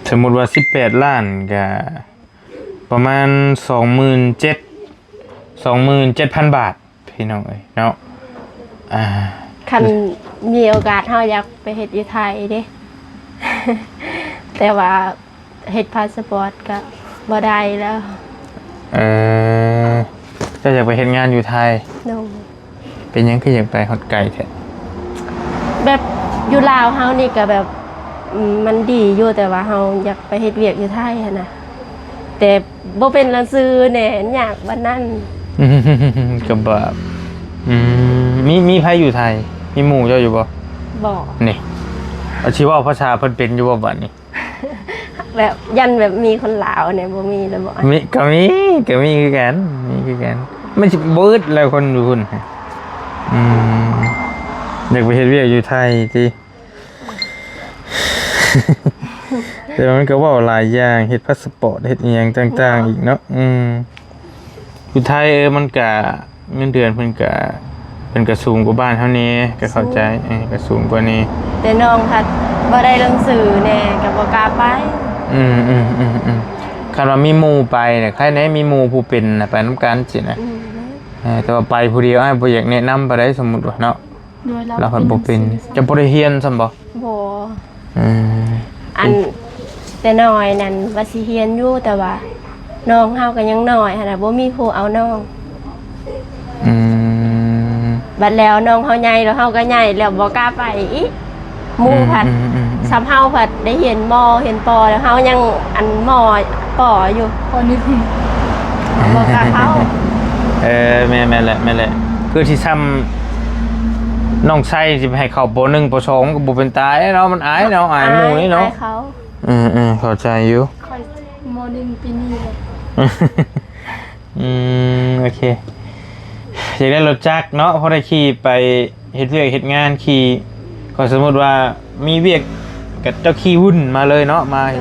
ສົມມຸດວ່າສິບແປດລ້ານກະ ປະມານສອງໝື່ນເຈັດ ສອງໝື່ນເຈັດພັນບາດ ພີ່ນ້ອງເອີຍເນາະ. ອ່າ ຄັນມີໂອກາດເຮົາຢາກໄປເຮັດຢູ່ໄທເດ້ ແຕ່ວ່າເຮັດພາສະປອດກໍບໍ່ໄດ້ແລ້ວ. ເອີ ເຈົ້າຢາກໄປເຮັດງານຢູ່ໄທ? ໂດຍ. ເປັນຫຍັງຄືຢາກໄປຮອດໄກແທ້? ແບບຢູ່ລາວເຮົານີ້ກໍແບບ ອືມ ມັນດີຢູ່ ແຕ່ວ່າເຮົາຢາກໄປເຮັດວຽກຢູ່ໄທຫັ້ນນະ ແຕ່ບໍ່ເປັນລະຊື່ແດ່ ຍາກປານນັ້ນ. ກໍບາບ. ອືມ ມີ ມີໃຜຢູ່ໄທ? ມີ ມີໝູ່ເຈົ້າຢູ່ບໍ່? ບໍ່. ນີ້ ຊິເວົ້າພາສາເພິ່ນເປັນຢູ່ບໍ່ບາດນີ້? ແບບຢ້ານແບບມີຄົນລາວແດ່ ບໍ່ມີແລ້ວບໍ່? ມີ ກໍມີ ກໍມີຄືກັນ ມີຄືກັນ. ມັນຊິບໍ່ອຶດແລ້ວ ຄົນຢູ່ພຸ້ນ. ອືມ ຢາກໄປເຮັດວຽກຢູ່ໄທຕິ? ແຕ່ວ່າມັນກໍເວົ້າຫຼາຍຢ່າງ ເຮັດພາສະປອດ ເຮັດອີ່ຫຍັງຕ່າງໆອີກເນາະ. ອືມ ຢູ່ໄທ ເອີ ມັນກະ ເງິນເດືອນເພິ່ນກະ ເພິ່ນກະສູງກວ່າບ້ານເຮົາແດ່ ກໍເຂົ້າໃຈ. ເອີ ກະສູງກວ່າແດ່. ແຕ່ນ້ອງພັດບໍ່ໄດ້ໜັງສືແດ່ ກໍບໍ່ກ້າໄປ. ອືມໆໆໆ ຄັນວ່າມີໝູ່ໄປນະ ໃຄແດ່ ມີໝູ່ຜູ້ເປັນນະ ໄປນຳກັນຊີ້ນະ. ອືມ ເອີ ແຕ່ວ່າໄປຜູ້ດຽວ ອ້າຍບໍ່ຢາກແນະນຳປານໃດ ສົມມຸດວ່າເນາະ. ໂດຍ ລາວ ລາວພັດບໍ່ເປັນ. ເປັນ ເຈົ້າບໍ່ໄດ້ຮຽນຊ້ຳບໍ່? ບໍ່. ອືມ ອັນ ແຕ່ນ້ອຍນັ້ນວ່າຊິຮຽນຢູ່ ແຕ່ວ່ານ້ອງເຮົາກໍຍັງນ້ອຍຫັ້ນນະ ບໍ່ມີຜູ້ເອົານ້ອງ. ອືມ ບັດແລ້ວນ້ອງເຮົາໃຫຍ່ແລ້ວ ເຮົາກໍໃຫຍ່ແລ້ວ ບໍ່ກ້າໄປອີກ. ໝູ່ ອືມ ພັດ ອືມໆໆ ສ່ຳເຮົາພັດໄດ້ຮຽນມໍ ຮຽນປໍ ແລ້ວເຮົາຍັງ ອັນ ມໍປໍຢູ່ ປໍໜຶ່ງ ບໍ່ກ້າເຂົ້າ. ເອີ ແມ່ນ ແມ່ນແຫຼະ ແມ່ນແຫຼະ. ຄືຊິຊ້ຳນ້ອງໄຊ ຊິໄປໃຫ້ເຂົ້າປໍໜຶ່ງ ປໍສອງ ກໍບໍ່ເປັນຕາຍເນາະ ມັນອາຍເນາະ ອາຍໝູ່ນີ້ເນາະ. ອາຍເຂົາ. ເອີໆ ເຂົ້າໃຈຢູ່. ຂ້ອຍ ມໍໜຶ່ງ ປີນີ້ແຫຼະ. ອືມ ໂອເຄ ຢາກໄດ້ລົດຈັກເນາະ ພໍໄດ້ຂີ່ໄປເຮັດວຽກເຮັດງານ ຂີ່ ກໍສົມມຸດວ່າມີວຽກກໍເຈົ້າຂີ່ວຸ້ນມາເລີຍເນາະ ມາ. ເອີ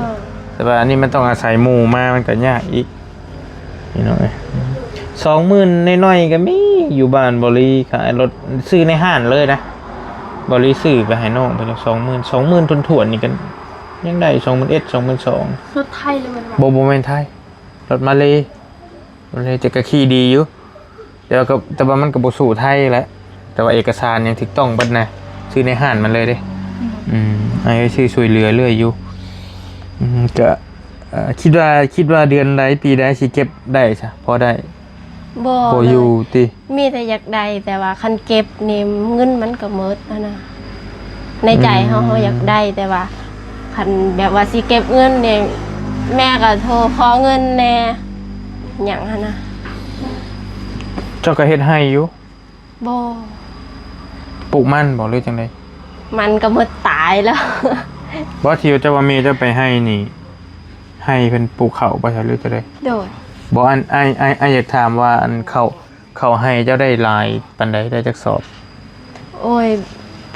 ແຕ່ວ່າອັນນີ້ມັນຕ້ອງອາໄສໝູ່ມາ ມັນກໍຍາກອີກ ພີ່ນ້ອງເອີຍ. ສອງໝື່ນໜ້ອຍໆກໍມີ ຢູ່ບ້ານບໍລີຂາຍລົດ ຊື້ໃນຮ້ານເລີຍນະ. ບໍລີຊື້ໄປໃຫ້ນ້ອງໄປສອງໝື່ນ ສອງໝື່ນຖ້ວນໆນີ້ກໍຍັງໄດ້ ສອງໝື່ນເອັດ ສອງໝື່ນສອງ. ລົດໄທຫຼືວ່າ ບໍ່ ບໍ່ແມ່ນໄທ ລົດມາເລ ມາເລ ແຕ່ກໍຂີ່ດີຢູ່ ແຕ່ວ່າກໍ ແຕ່ວ່າມັນກໍບໍ່ສູ້ໄທແຫຼະ ແຕ່ວ່າເອກະສານຫຍັງຖືກຕ້ອງເບິດນະ ຊື້ໃນຮ້ານມັນເລີຍເດ້. ອືມ ອືມ ອ້າຍຊື້ຊ່ວຍເຫຼືອເລື້ອຍຢູ່. ອືມ ກໍ ເອີ ຄິດວ່າ ຄິດວ່າເດືອນໃດປີໃດຊິເກັບໄດ້ຊະ ພໍໄດ້? ບໍ່ ບໍ່ຢູ່ຕິ? ມີແຕ່ຢາກໄດ້ ແຕ່ວ່າຄັນເກັບນີ້ເງິນມັນກໍໝົດຫັ້ນນະ. ໃນໃຈເຮົາ ອືມ ເຮົາຢາກໄດ້ ແຕ່ວ່າຄັນແບບວ່າຊິເກັບເງິນນີ້ ແມ່ກໍໂທຂໍເງິນແດ່ ຫຍັງຫັ້ນນະ. ເຈົ້າກໍເຮັດໄຮ່ຢູ່? ບໍ່. ປູກມັນບໍ່ ຫຼືຈັ່ງໃດ? ມັນກໍໝົດຕາຍແລ້ວ. ບໍ່ ທີ່ເຈົ້າວ່າແມ່ເຈົ້າໄປໄຮ່ນີ້ ໄຮ່ເພິ່ນປູກເຂົ້າບໍ່ ຫຼືຈັ່ງໃດ? ໂດຍ. ບໍ່ ອັນ ອ້າຍ ອ້າຍ ອ້າຍຢາກຖາມວ່າ ອັນເຂົ້າ ເຂົ້າໄຮ່ເຈົ້າໄດ້ຫຼາຍປານໃດ ໄດ້ຈັກສອບ? ໂອ້ຍ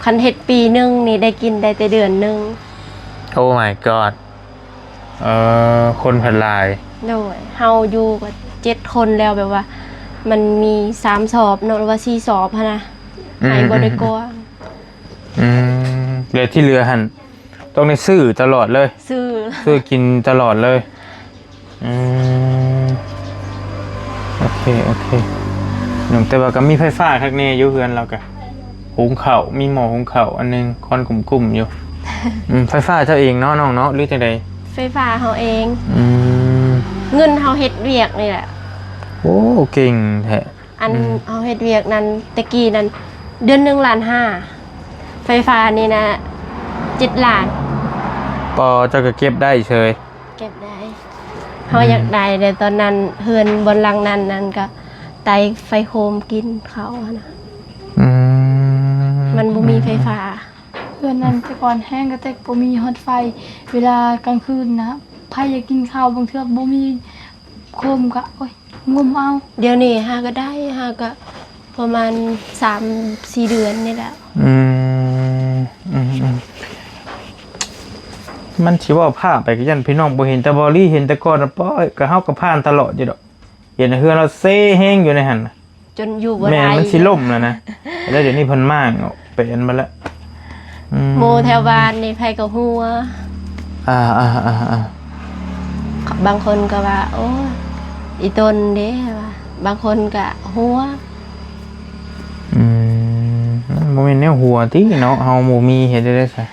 ຄັນເຮັດປີໜຶ່ງນີ້ໄດ້ກິນໄດ້ແຕ່ເດືອນໜຶ່ງ. Oh my god. ເອີ ຄົນພັດຫຼາຍ. ໂດຍ. ເຮົາຢູ່ກໍເຈັດຄົນແລ້ວ ແບບວ່າມັນມີສາມສອບເນາະ ຫຼືວ່າສີ່ສອບຫັ້ນນະ. ອືມ ໄຮ່ບໍ່ໄດ້ກວ້າງ. ອືມ ແລ້ວທີ່ເຫຼືອຫັ້ນ ຕ້ອງໄດ້ຊື້ຕະຫຼອດເລີຍ. ຊື້ ຊື້ກິນຕະຫຼອດເລີຍ. ອືມ ໂອເຄ ໂອເຄ ແຕ່ວ່າກໍມີໄຟຟ້າຄັກແນ່ຢູ່ເຮືອນລາວກະ ຫຸງເຂົ້າ ມີໝໍ້ຫຸງເຂົ້າອັນໜຶ່ງ ຄວັນກຸ້ມໆຢູ່. ອືມ ໄຟຟ້າເຈົ້າເອງເນາະນ້ອງເນາະ ຫຼືຈັ່ງໃດ? ໄຟຟ້າເຮົາເອງ. ອືມ ເງິນເຮົາເຮັດວຽກນີ້ແຫຼະ. ໂອ້ ເກັ່ງແທ້. ອັນ ອືມ ເຮົາເຮັດວຽກນັ້ນ ແຕ່ກີ້ນັ້ນ ເດືອນໜຶ່ງລ້ານຫ້າ ໄຟຟ້ານີ້ນະ ເຈັດລ້ານ. ປໍ ເຈົ້າກໍເກັບໄດ້ເສີຍ. ເກັບໄດ້. ເຮົາ ອືມ ຢາກໄດ້ ແຕ່ຕອນນັ້ນເຮືອນບ່ອນຫຼັງນັ້ນ ນັ້ນກໍໄຕ້ໄຟໂຄມກິນເຂົ້າຫັ້ນນະ. ອືມ ມັນບໍ່ມີ ອືມ ໄຟຟ້າ. ເຮືອນນັ້ນແຕ່ກ່ອນແຮງ ກໍແຕ່ບໍ່ມີຮອດໄຟ ເວລາກາງຄືນນະ ໃຜຢາກກິນເຂົ້າ ບາງເທື່ອບໍ່ມີໂຄມກໍ ໂອ້ຍ ງົມເອົາ. ດຽວນີ້ຫາກໍໄດ້ ຫາກໍປະມານສາມສີ່ເດືອນນີ້ແຫຼະ. ອືມ ອືມ ອືມ ມັນຊິເວົ້າພາບໄປ ກໍຢ້ານພີ່ນ້ອງບໍ່ເຫັນ ແຕ່ບໍ່ລີເຫັນແຕ່ກ່ອນນະ ປອຍ ກໍເຮົາກໍຜ່ານຕະຫຼອດຢູ່ດອກ ເຫັນເຮືອນລາວເຊແຮງຢູ່ໃນຫັ້ນນະ. ຈົນຢູ່ບໍ່ໄດ້ ແມ່ນ ມັນຊິລົ້ມແລ້ວນະ ແລ້ວດຽວນີ້ເພິ່ນມ້າງອອກ ເປັນມາແລ້ວ. ອືມ ໝູ່ແຖວບ້ານນີ້ໃຜກໍຫົວ. ອ່າໆໆໆ ບາງຄົນກໍວ່າ ໂອ້ຍ ອີຕົນເດ້ວ່າ ບາງຄົນກໍຫົວ. ອືມ ມັນບໍ່ແມ່ນແນວຫົວຕິເນາະ ເຮົາບໍ່ມີເຮັດໄດ້ໃດຊະ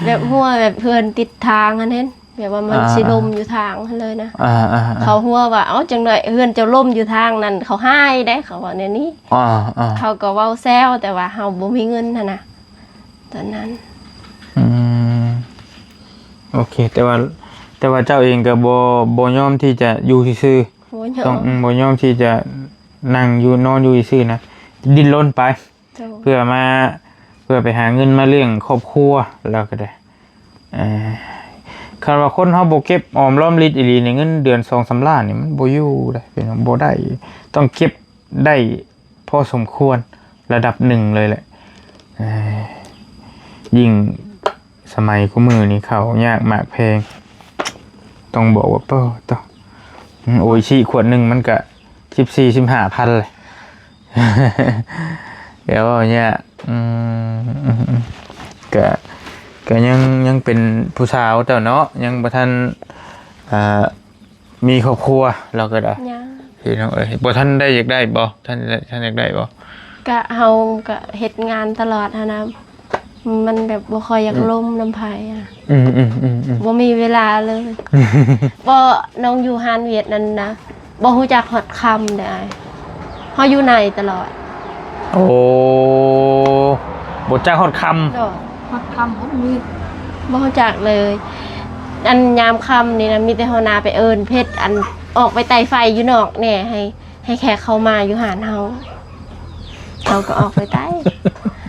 ແບບຫົວແບບເຮືອນຕິດທາງຫັ້ນເຫັນ. ແບບວ່າມັນ ອ່າ ຊິລົ້ມຢູ່ທາງຫັ້ນເລີຍນະ. ອ່າໆໆ ເຂົາຫົວວ່າ ເອົ້າ ຈັ່ງໃດເຮືອນເຈົ້າລົ້ມຢູ່ທາງນັ້ນ ເຂົາຮ້າຍເດ້ ເຂົາເວົ້າແນວນີ້. ອ່າໆ ເຂົາກໍເວົ້າແຊວ ແຕ່ວ່າເຮົາບໍ່ມີເງິນຫັ້ນນະ ຕອນນັ້ນ. ອືມ ໂອເຄ ແຕ່ວ່າ ແຕ່ວ່າເຈົ້າເອງກໍບໍ່ ບໍ່ຍອມທີ່ຈະຢູ່ຊື່ໆ. ບໍ່ຍອມ. ຕ້ອງ ອືມ ບໍ່ຍອມທີ່ຈະນັ່ງຢູ່ ນອນຢູ່ຊື່ໆນະ ດີ້ນລົນໄປ. ໂດຍ. ເພື່ອມາ ເພື່ອໄປຫາເງິນມາລ້ຽງຄອບຄົວ ແລ້ວກໍໄດ້ ເອີ ຄັນວ່າຄົນເຮົາບໍ່ເກັບອອມລອມລິດອີ່ຫຼີນີ້ ເງິນເດືອນສອງສາມລ້ານນີ້ມັນບໍ່ຢູ່ເດ້ ເປັນ ບໍ່ໄດ້ ຕ້ອງເກັບໄດ້ພໍສົມຄວນລະດັບໜຶ່ງເລີຍແຫຼະ ເອີ ຍິ່ງສະໄໝຄູ່ມື້ນີ້ເຂົ້າຍາກໝາກແພງ ຕ້ອງບອກວ່າ ໂອ້ ໂອ້ ໂອອິຊິຂວດໜຶ່ງມັນກະສິບສີ່ ສິບຫ້າພັນແຫຼະ ດຽວເວົ້າຍາກ ອືມ ອືມ ອືມ ກະ ກະຍັງ ຍັງເປັນຜູ້ສາວເຈົ້າເນາະ ຍັງບໍ່ທັນ ເອີ ມີຄອບຄົວ ລາວກໍໄດ້ ຍັງ ພີ່ນ້ອງເອີຍ ບໍ່ທັນໄດ້ ຢາກໄດ້ບໍ່? ທ່ານ ທ່ານຢາກໄດ້ບໍ່? ກະເຮົາກະເຮັດງານຕະຫຼອດຫັ້ນນະ ມັນແບບບໍ່ຄ່ອຍຢາກ ອືມ ລົມນຳໃຜນະ ອືມໆໆໆ ບໍ່ມີເວລາເລີຍ ບໍ່ ນ້ອງຢູ່ຮ້ານຫວຽດນັ້ນນະ ບໍ່ຮູ້ຈັກຮອດຄ່ຳເດ້ອ້າຍ ເຮົາຢູ່ໃນຕະຫຼອດ ໂອ້ ບໍ່ຈັກຮອດຄ່ຳ ໂດຍ ຮອດຄ່ຳຮອດມືດ ບໍ່ຮູ້ຈັກເລີຍ ອັນຍາມຄ່ຳນີ້ນະ ມີແຕ່ຫົວໜ້າໄປເອີ້ນເພັດ ອັນ ອອກໄປໄຕ່ໄຟຢູ່ນອກແດ່ ໃຫ້ ໃຫ້ແຂກເຂົ້າມາຢູ່ຮ້ານເຮົາ ເຮົາກໍອອກໄປໄຕ່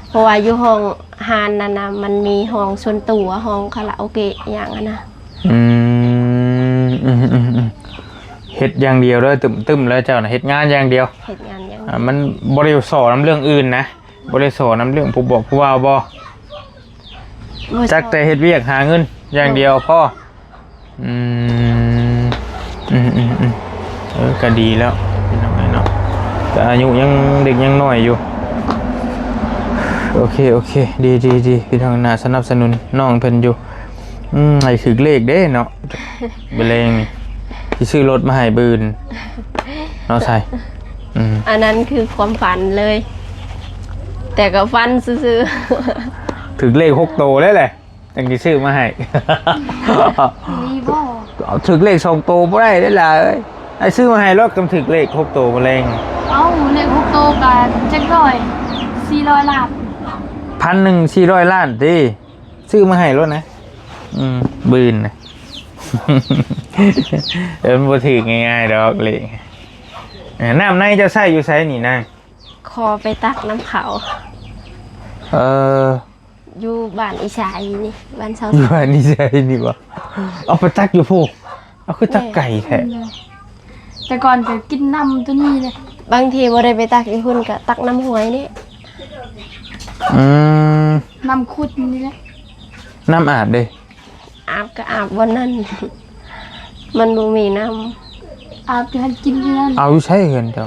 ເພາະວ່າຢູ່ຫ້ອງຮ້ານນັ້ນນະ ມັນມີຫ້ອງສ່ວນຕົວ ຫ້ອງຄາຣາໂອເກະຫຍັງຫັ້ນນະ ອືມ ອືມໆໆ ເຮັດຢ່າງດຽວເດີ ຕຶ້ມໆ ເລີຍເຈົ້ານະ ເຮັດງານຢ່າງດຽວ ເຮັດງານຢ່າງດຽວ ອ່າ ມັນບໍ່ໄດ້ສໍນຳເລື່ອງອື່ນນະ ບໍ່ໄດ້ສໍນຳເລື່ອງຜູ້ບອກຜູ້ວ່າວບໍ່? ບໍ່ ຈັກແຕ່ເຮັດວຽກຫາເງິນຢ່າງດຽວພໍ ອືມ ອືມໆ ເອີ ກະດີແລ້ວ ພີ່ນ້ອງເອີຍເນາະ ກະອາຍຸຍັງເດັກຍັງນ້ອຍຢູ່ ໂອເຄ ໂອເຄ ດີໆໆ ພີ່ນ້ອງ ໜ້າສະໜັບສະໜູນນ້ອງເພິ່ນຢູ່ ອືມ ໃຫ້ຖືກເລກເດ້ເນາະ ມື້ແລງນີ້ ຊິຊື້ລົດມາໃຫ້ບືນ ເນາະໄຊ ອືມ ອັນນັ້ນຄືຄວາມຝັນເລີຍ ແຕ່ກໍຝັນຊື່ໆ ຖືກເລກຫົກໂຕເລີຍແຫຼະ ຈັ່ງຊິຊື້ມາໃຫ້ ມີບໍ່? ເອົາ ຖືກເລກສອງໂຕບໍ່ໄດ້ເດ້ຫຼາເອີຍ ໃຫ້ຊື້ມາໃຫ້ໂລດ ຄັນຖືກເລກຫົກໂຕມື້ແລງ ເອົາ ເລກຫົກໂຕກໍຈັກຮ້ອຍ ສີ່ຮ້ອຍລ້ານ ພັນໜຶ່ງ ສີ່ຮ້ອຍລ້ານຕິ ຊື້ມາໃຫ້ໂລດນະ ອືມ ບືນນະ ເອີ ມັນບໍ່ຖືກງ່າຍໆດອກເລກ ເອີ ນ້ຳໃນເຈົ້າໃຊ້ຢູ່ໃສນີ້ນາງ? ຂໍໄປຕັກນຳເຂົາ ເອີ ຢູ່ບ້ານອີສາຍນີ້ ບ້ານຊາວ ຢູ່ບ້ານອີສາຍນີ້ບໍ່? ເອົາໄປຕັກຢູ່ພຸ້ນ ເອົາ ຄືຕັກໄກແທ້? ແຕ່ກ່ອນກໍກິນນ້ຳຕົວນີ້ເລີຍ ບາງທີບໍ່ໄດ້ໄປຕັກຢູ່ພຸ້ນ ກໍຕັກນ້ຳຫ້ວຍນີ້ ອືມ ນ້ຳຂຸດນີ້ແຫຼະ ນ້ຳອາບເດ້? ອາບກໍອາບບ່ອນນັ້ນ ມັນບໍ່ມີນ້ຳ ອາບຢູ່ຫັ້ນ ກິນຢູ່ຫັ້ນ ເອົາ ຢູ່ໃສເຮືອນເຈົ້າ?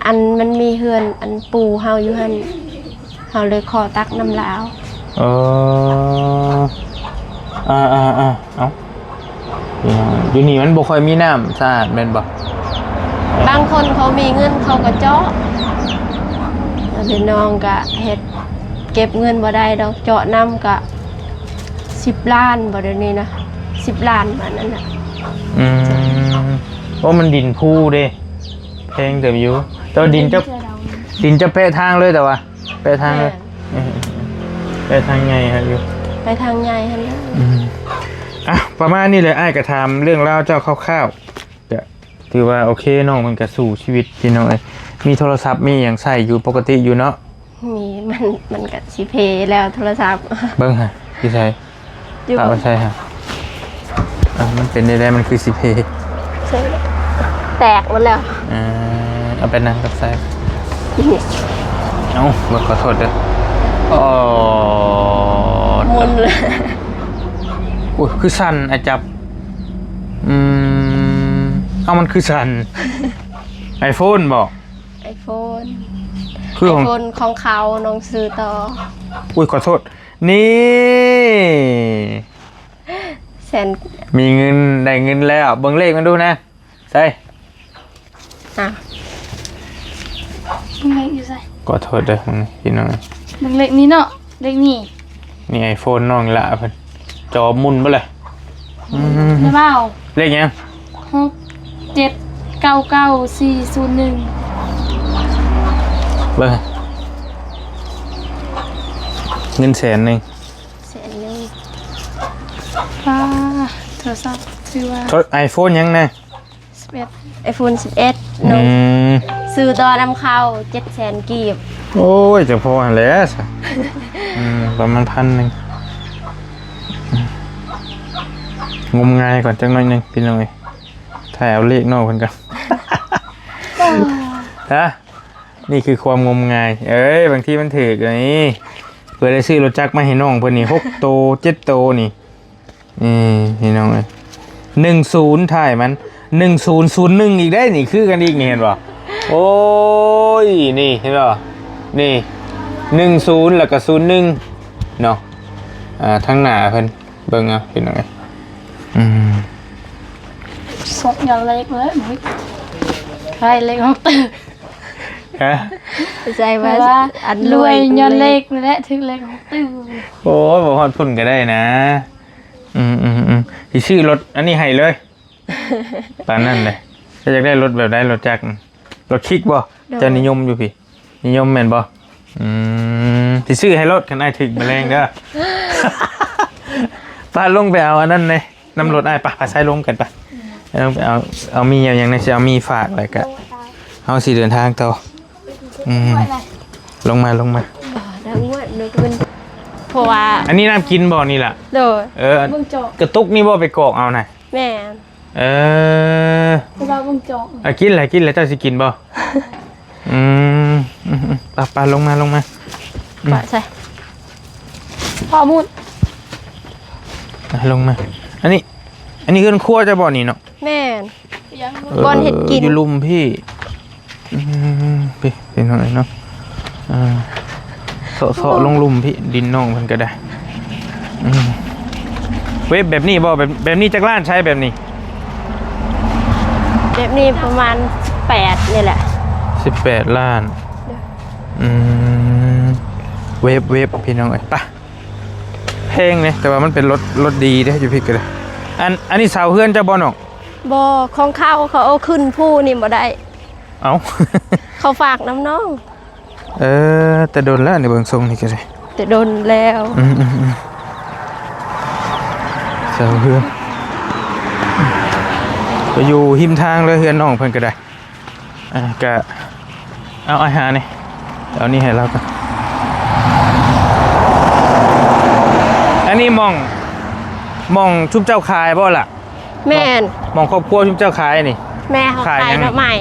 ອັນມັນມີເຮືອນອັນປູ່ເຮົາຢູ່ຫັ້ນ ເຮົາເລີຍຂໍຕັກນຳລາວ ເອີ ອ່າໆໆ ເອົ້າ ຢູ່ນີ້ມັນບໍ່ຄ່ອຍມີນ້ຳສະອາດແມ່ນບໍ່? ບາງຄົນເຂົາມີເງິນເຂົາກໍເຈາະ ແຕ່ນ້ອງກໍເຮັດ ເກັບເງິນບໍ່ໄດ້ດອກ ເຈາະນ້ຳກໍສິບລ້ານບໍ່ ດຽວນີ້ນະ ສິບລ້ານບາດນັ້ນນະ ອືມ ໂອ້ ມັນດິນພູເດ້ ແພງເຕີບຢູ່ ແຕ່ວ່າດິນຈະ ດິນຈະແປະທາງເລີຍ ແຕ່ວ່າແປະທາງເລີຍ ແມ່ນ ເອີ ແປະທາງໃຫຍ່ຫັ້ນຢູ່ ໄປທາງໃຫຍ່ຫັ້ນແຫຼະ ອືມ ອ່ະ ປະມານນີ້ແຫຼະ ອ້າຍກໍຖາມເລື່ອງລາວເຈົ້າຄ່າວໆ ກະຖືວ່າໂອເຄ ນ້ອງເພິ່ນກະສູ້ຊີວິດພີ່ນ້ອງເອີຍ ມີໂທລະສັບມີຫຍັງໃຊ້ຢູ່ປົກກະຕິຢູ່ເນາະ? ມີ ມັນ ມັນກະຊິເພແລ້ວໂທລະສັບ ເບິ່ງຫາ ຢູ່ໃສ? ຢູ່ ປະໄວ້ໃສຫາ? ອ່ະ ມັນເປັນໄດ້ ມັນຄືຊິເພ ໃຊ່ ແຕກໝົດແລ້ວ ເອີ ເອົາໄປນັ່ງກັບໃສ? ເອົ້າ ເບິ່ງ ຂໍໂທດເດີ ອໍ ໝຸນເລີຍ ໂອ້ຍ ຄືສັ່ນ ອ້າຍຈັບ ອືມ ເອົ້າ ມັນຄືສັ່ນ ໄອໂຟນບໍ? ໄອໂຟນ ຄືຂອງ ໄອໂຟນຂອງເຂົາ ນ້ອງຊື້ຕໍ່ ອຸ້ຍ ຂໍໂທດ ນີ້ ແສນ ມີເງິນ ໄດ້ເງິນແລ້ວ ເບິ່ງເລກມັນດູນະ ໃສ ອ່ະ ເບິ່ງເລກຢູ່ໃສ? ຂໍໂທດເດີພີ່ນ້ອງ ເບິ່ງເລກນີ້ເນາະ ເລກນີ້ ນີ້ໄອໂຟນນ້ອງລະເພິ່ນ ຈໍໝຸນເບິດເລີຍ ອືມ ແມ່ນບໍ່? ເລກຫຍັງ? ຫົກເຈັດເກົ້າເກົ້າສີ່ສູນໜຶ່ງ ເບິ່ງ ເງິນແສນໜຶ່ງ ແສນໜຶ່ງ ປ້າ ໂທລະສັບ ຖືວ່າ ໂທ ໄອໂຟນຫຍັງນະ? ສິບເອັດ ໄອໂຟນສິບເອັດ ອືມ ນ້ອງຊື້ຕໍ່ນຳເຂົາເຈັດແສນກີບ ໂອ້ຍ ຈະພໍຫັ້ນແຫຼະຊະ ອືມ ປະມານພັນໜຶ່ງ ອືມ ງົມງາຍກ່ອນຈັກໜ້ອຍໜຶ່ງ ພີ່ນ້ອງເອີຍ ຖ່າຍເອົາເລກນ້ອງເພິ່ນກ່ອນ ຮະ ນີ້ຄືຄວາມງົມງາຍ ເອີຍ ບາງທີມັນຖືກນີ້ ເພື່ອໄດ້ຊື້ລົດຈັກມາໃຫ້ນ້ອງເພິ່ນນີ້ ຫົກໂຕ ເຈັດໂຕນີ້ ນີ້ພີ່ນ້ອງເອີຍ ໜຶ່ງສູນທ້າຍມັນ ໜຶ່ງສູນສູນໜຶ່ງອີກເດ້ ນີ້ຄືກັນອີກນີ້ ເຫັນບໍ່? ໂອ້ຍ ນີ້ເຫັນບໍ່? ນີ້ ໜຶ່ງສູນ ແລ້ວກໍສູນໜຶ່ງເນາະ ອ່າ ທາງໜ້າເພິ່ນ ເບິ່ງເອົາພີ່ນ້ອງເອີຍ ອືມ ສອກຍາເລກເລີຍ ເຮີ້ຍ ຂາຍເລກອອກຕື່ມ ຮະ ໃສ່ວ່າ ວ່າອັນລວຍ ລວຍຍ້ອນເລກນີ້ແຫຼະ ຖືກເລກອອກຕື່ມ ໂອ້ຍ ບໍ່ຮອດພຸ້ນກໍໄດ້ນະ ອືມໆໆ ຊິຊື້ລົດອັນນີ້ໃຫ້ເລີຍ ປານນັ້ນເດ້ ເຈົ້າຢາກໄດ້ລົດແບບໃດ? ລົດຈັກ ລົດຄິກບໍ່? ໂດຍ ເຈົ້ານິຍົມຢູ່ພີ້ ນິຍົມແມ່ນບໍ່? ອືມ ຊິຊື້ໃຫ້ໂລດ ຄັນອ້າຍຖືກມະແລງເດີ ປະ ລົງໄປເອົາອັນນັ້ນເດ້ ນຳລົດອ້າຍ ປະ ພາຊາຍລົງກັນປະ ເອົາ ເອົາ ເອົາມີຫຍັງແດ່ ຊິເອົາມີຝາກ ແລ້ວກະເຮົາຊິເດີນທາງຕໍ່ ອືມ ລົງມາ ລົງມາ ບໍ່ ນາງງວດ ນາງງວດ ເພາະວ່າ ອັນນີ້ນ້ຳກິນບໍ່ນີ້ລະ? ໂດຍ ເອີ ເບິ່ງຈອກ ກະຕຸກນີ້ບໍ່ ໄປກອກເອົານະ? ແມ່ນ ເອີ ເພາະວ່າເບິ່ງຈອກ ອາ ກິນແຫຼະ ກິນແຫຼະ ເຈົ້າຊິກິນບໍ່? ອືມ ອືມ ອືມ ໄປ ໄປ ລົງມາ ລົງມາ ອືມ ປະໃສ່ ພໍ່ມຸດ ອາ ລົງມາ ອັນນີ້ ອັນນີ້ເຮືອນຄົວເຈົ້າບໍ່ນີ້ເນາະ? ແມ່ນ ເອີ ບ່ອນເຮັດກິນ ຢູ່ລຸ່ມພີ້ ອືມ ພີ້ ພີ່ນ້ອງເອີຍເນາະ ອ່າ ເຊາະໆລົງລຸ່ມພີ້ ດິນນ້ອງເພິ່ນກໍໄດ້ ອືມ ເວັບແບບນີ້ບໍ່? ແບບ ແບບນີ້ຈັກລ້ານໃຊ້ແບບນີ້? ແບບນີ້ປະມານສິບແປດນີ້ແຫຼະ ສິບແປດລ້ານ ໂດຍ ອືມ ເວັບ ເວັບ ພີ່ນ້ອງເອີຍ ປະ ແພງເດ້ ແຕ່ວ່າມັນເປັນລົດ ລົດດີເດ້ ຢູ່ພີ້ກໍໄດ້ ອັນ ອັນນີ້ເຊົ່າເຮືອນເຈົ້າບໍ່ນ້ອງ? ບໍ່ ຂອງເຂົາ ເຂົາເອົາຂຶ້ນພູນີ້ບໍ່ໄດ້ ເອົ້າ ເຂົາຝາກນຳນ້ອງ ເອີ ແຕ່ດົນແລ້ວນີ້ ເບິ່ງຊົງນີ້ກໍໄດ້ ແຕ່ດົນແລ້ວ ອືມໆໆ ເຊົ່າເຮືອນ ໄປຢູ່ຮິມທາງເລີຍ ເຮືອນນ້ອງເພິ່ນກໍໄດ້ ອ່າ ກະເອົາອາຫານນີ້ ເອົານີ້ໃຫ້ລາວກ່ອນ ອັນນີ້ໝ່ອງ ໝ່ອງຊຸມເຈົ້າຂາຍບໍ່ລະ? ແມ່ນ ໝ່ອງຄອບຄົວຊຸມເຈົ້າຂາຍນີ້ ແມ່ເຮົາຂາຍຫຍັງ? ຂາຍໜໍ່ໄມ້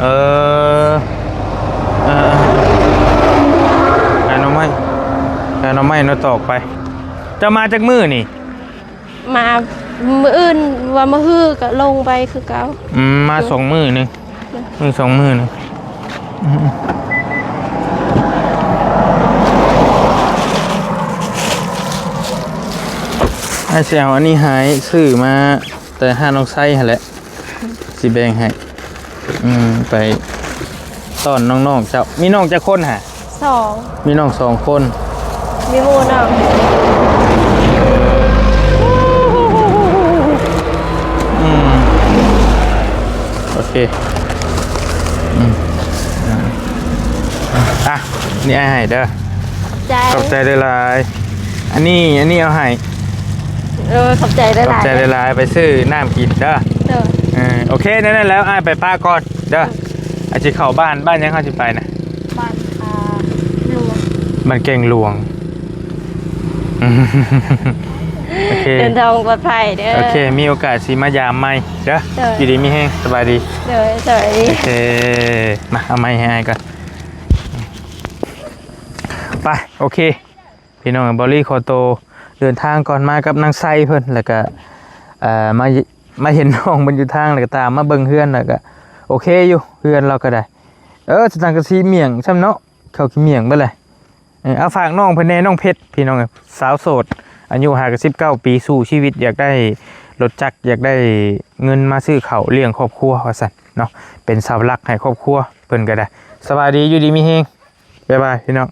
ເອີ ເອີ ຂາຍໜໍ່ໄມ້ ຂາຍໜໍ່ໄມ້ເນາະ ຕອກໄປ ເຈົ້າມາຈັກມື້ນີ້? ມາມື້ອື່ນວ່າມື້ຮືກໍລົງໄປຄືເກົ່າ ອືມ ມາສອງມື້ໜຶ່ງ ມື້ສອງມື້ໜຶ່ງ ອືມ ອ້າຍຊິເອົາອັນນີ້ໃຫ້ ຊື້ມາແຕ່ຮ້ານນ້ອງໄຊຫັ້ນແຫຼະ ຊິແບ່ງໃຫ້ ອືມ ໄປຕ້ອນນ້ອງໆເຈົ້າ ມີນ້ອງຈັກຄົນຫະ? ສອງ ມີນ້ອງສອງຄົນ ມີໝູ່ນ້ອງ ອືມ ໂອເຄ ອືມ ອ່ະ ນີ້ອ້າຍໃຫ້ເດີ ໃຈ ຂອບໃຈຫຼາຍໆ ອັນນີ້ ອັນນີ້ເອົາໃຫ້ ເອີ ຂອບໃຈຫຼາຍໆ ຂອບໃຈຫຼາຍໆ ໄປຊື້ນ້ຳກິນເດີ ເດີ ເອີ ໂອເຄ ແນວນັ້ນແລ້ວ ອ້າຍໄປປະກ່ອນເດີ ເອີ ອາດຊິເຂົ້າບ້ານ ບ້ານຫຍັງເຮົາຊິໄປນະ? ບ້ານ ອ່າ ຫຼວງ ບ້ານແກ້ງຫຼວງ ໂອເຄ ເດີນທາງປອດໄພເດີ ໂອເຄ ມີໂອກາດຊິມາຢາມໃໝ່ເດີ ເດີ ຢູ່ດີມີແຮງ ສະບາຍດີ ເດີ ສະບາຍດີ ໂອເຄ ມາ ເອົາໄມ້ໃຫ້ອ້າຍກ່ອນ ໄປ ໂອເຄ ພີ່ນ້ອງ ເອີຍ ບອລລີຂໍໂຕເດີນທາງກ່ອນ ມາກັບນາງໄຊເພິ່ນ ແລ້ວກະ ເອີ ມາ ມາເຫັນນ້ອງເພິ່ນຢູ່ທາງ ແລ້ວກະຕາມມາເບິ່ງເຮືອນ ແລ້ວກະໂອເຄຢູ່ ເຮືອນລາວກະໄດ້ ເອີ ສັງກະສີມ້ຽງຊ້ຳເນາະ ເຂົ້າຂີ້ມ້ຽງເບິດແຫຼະ ເອີ ເອົາ ຝາກນ້ອງເພິ່ນແດ່ ນ້ອງເພັດ ພີ່ນ້ອງເອີຍ ສາວໂສດ ອາຍຸຫ້າສິບເກົ້າປີ ສູ້ຊີວິດ ຢາກໄດ້ລົດຈັກ ຢາກໄດ້ເງິນມາຊື້ເຂົ້າລ້ຽງຄອບຄົວວ່າຊັ້ນເນາະ ເປັນເສົາຫຼັກໃຫ້ຄອບຄົວເພິ່ນກະໄດ້ ສະບາຍດີ ຢູ່ດີມີແຮງ ບາຍບາຍ ພີ່ນ້ອງ.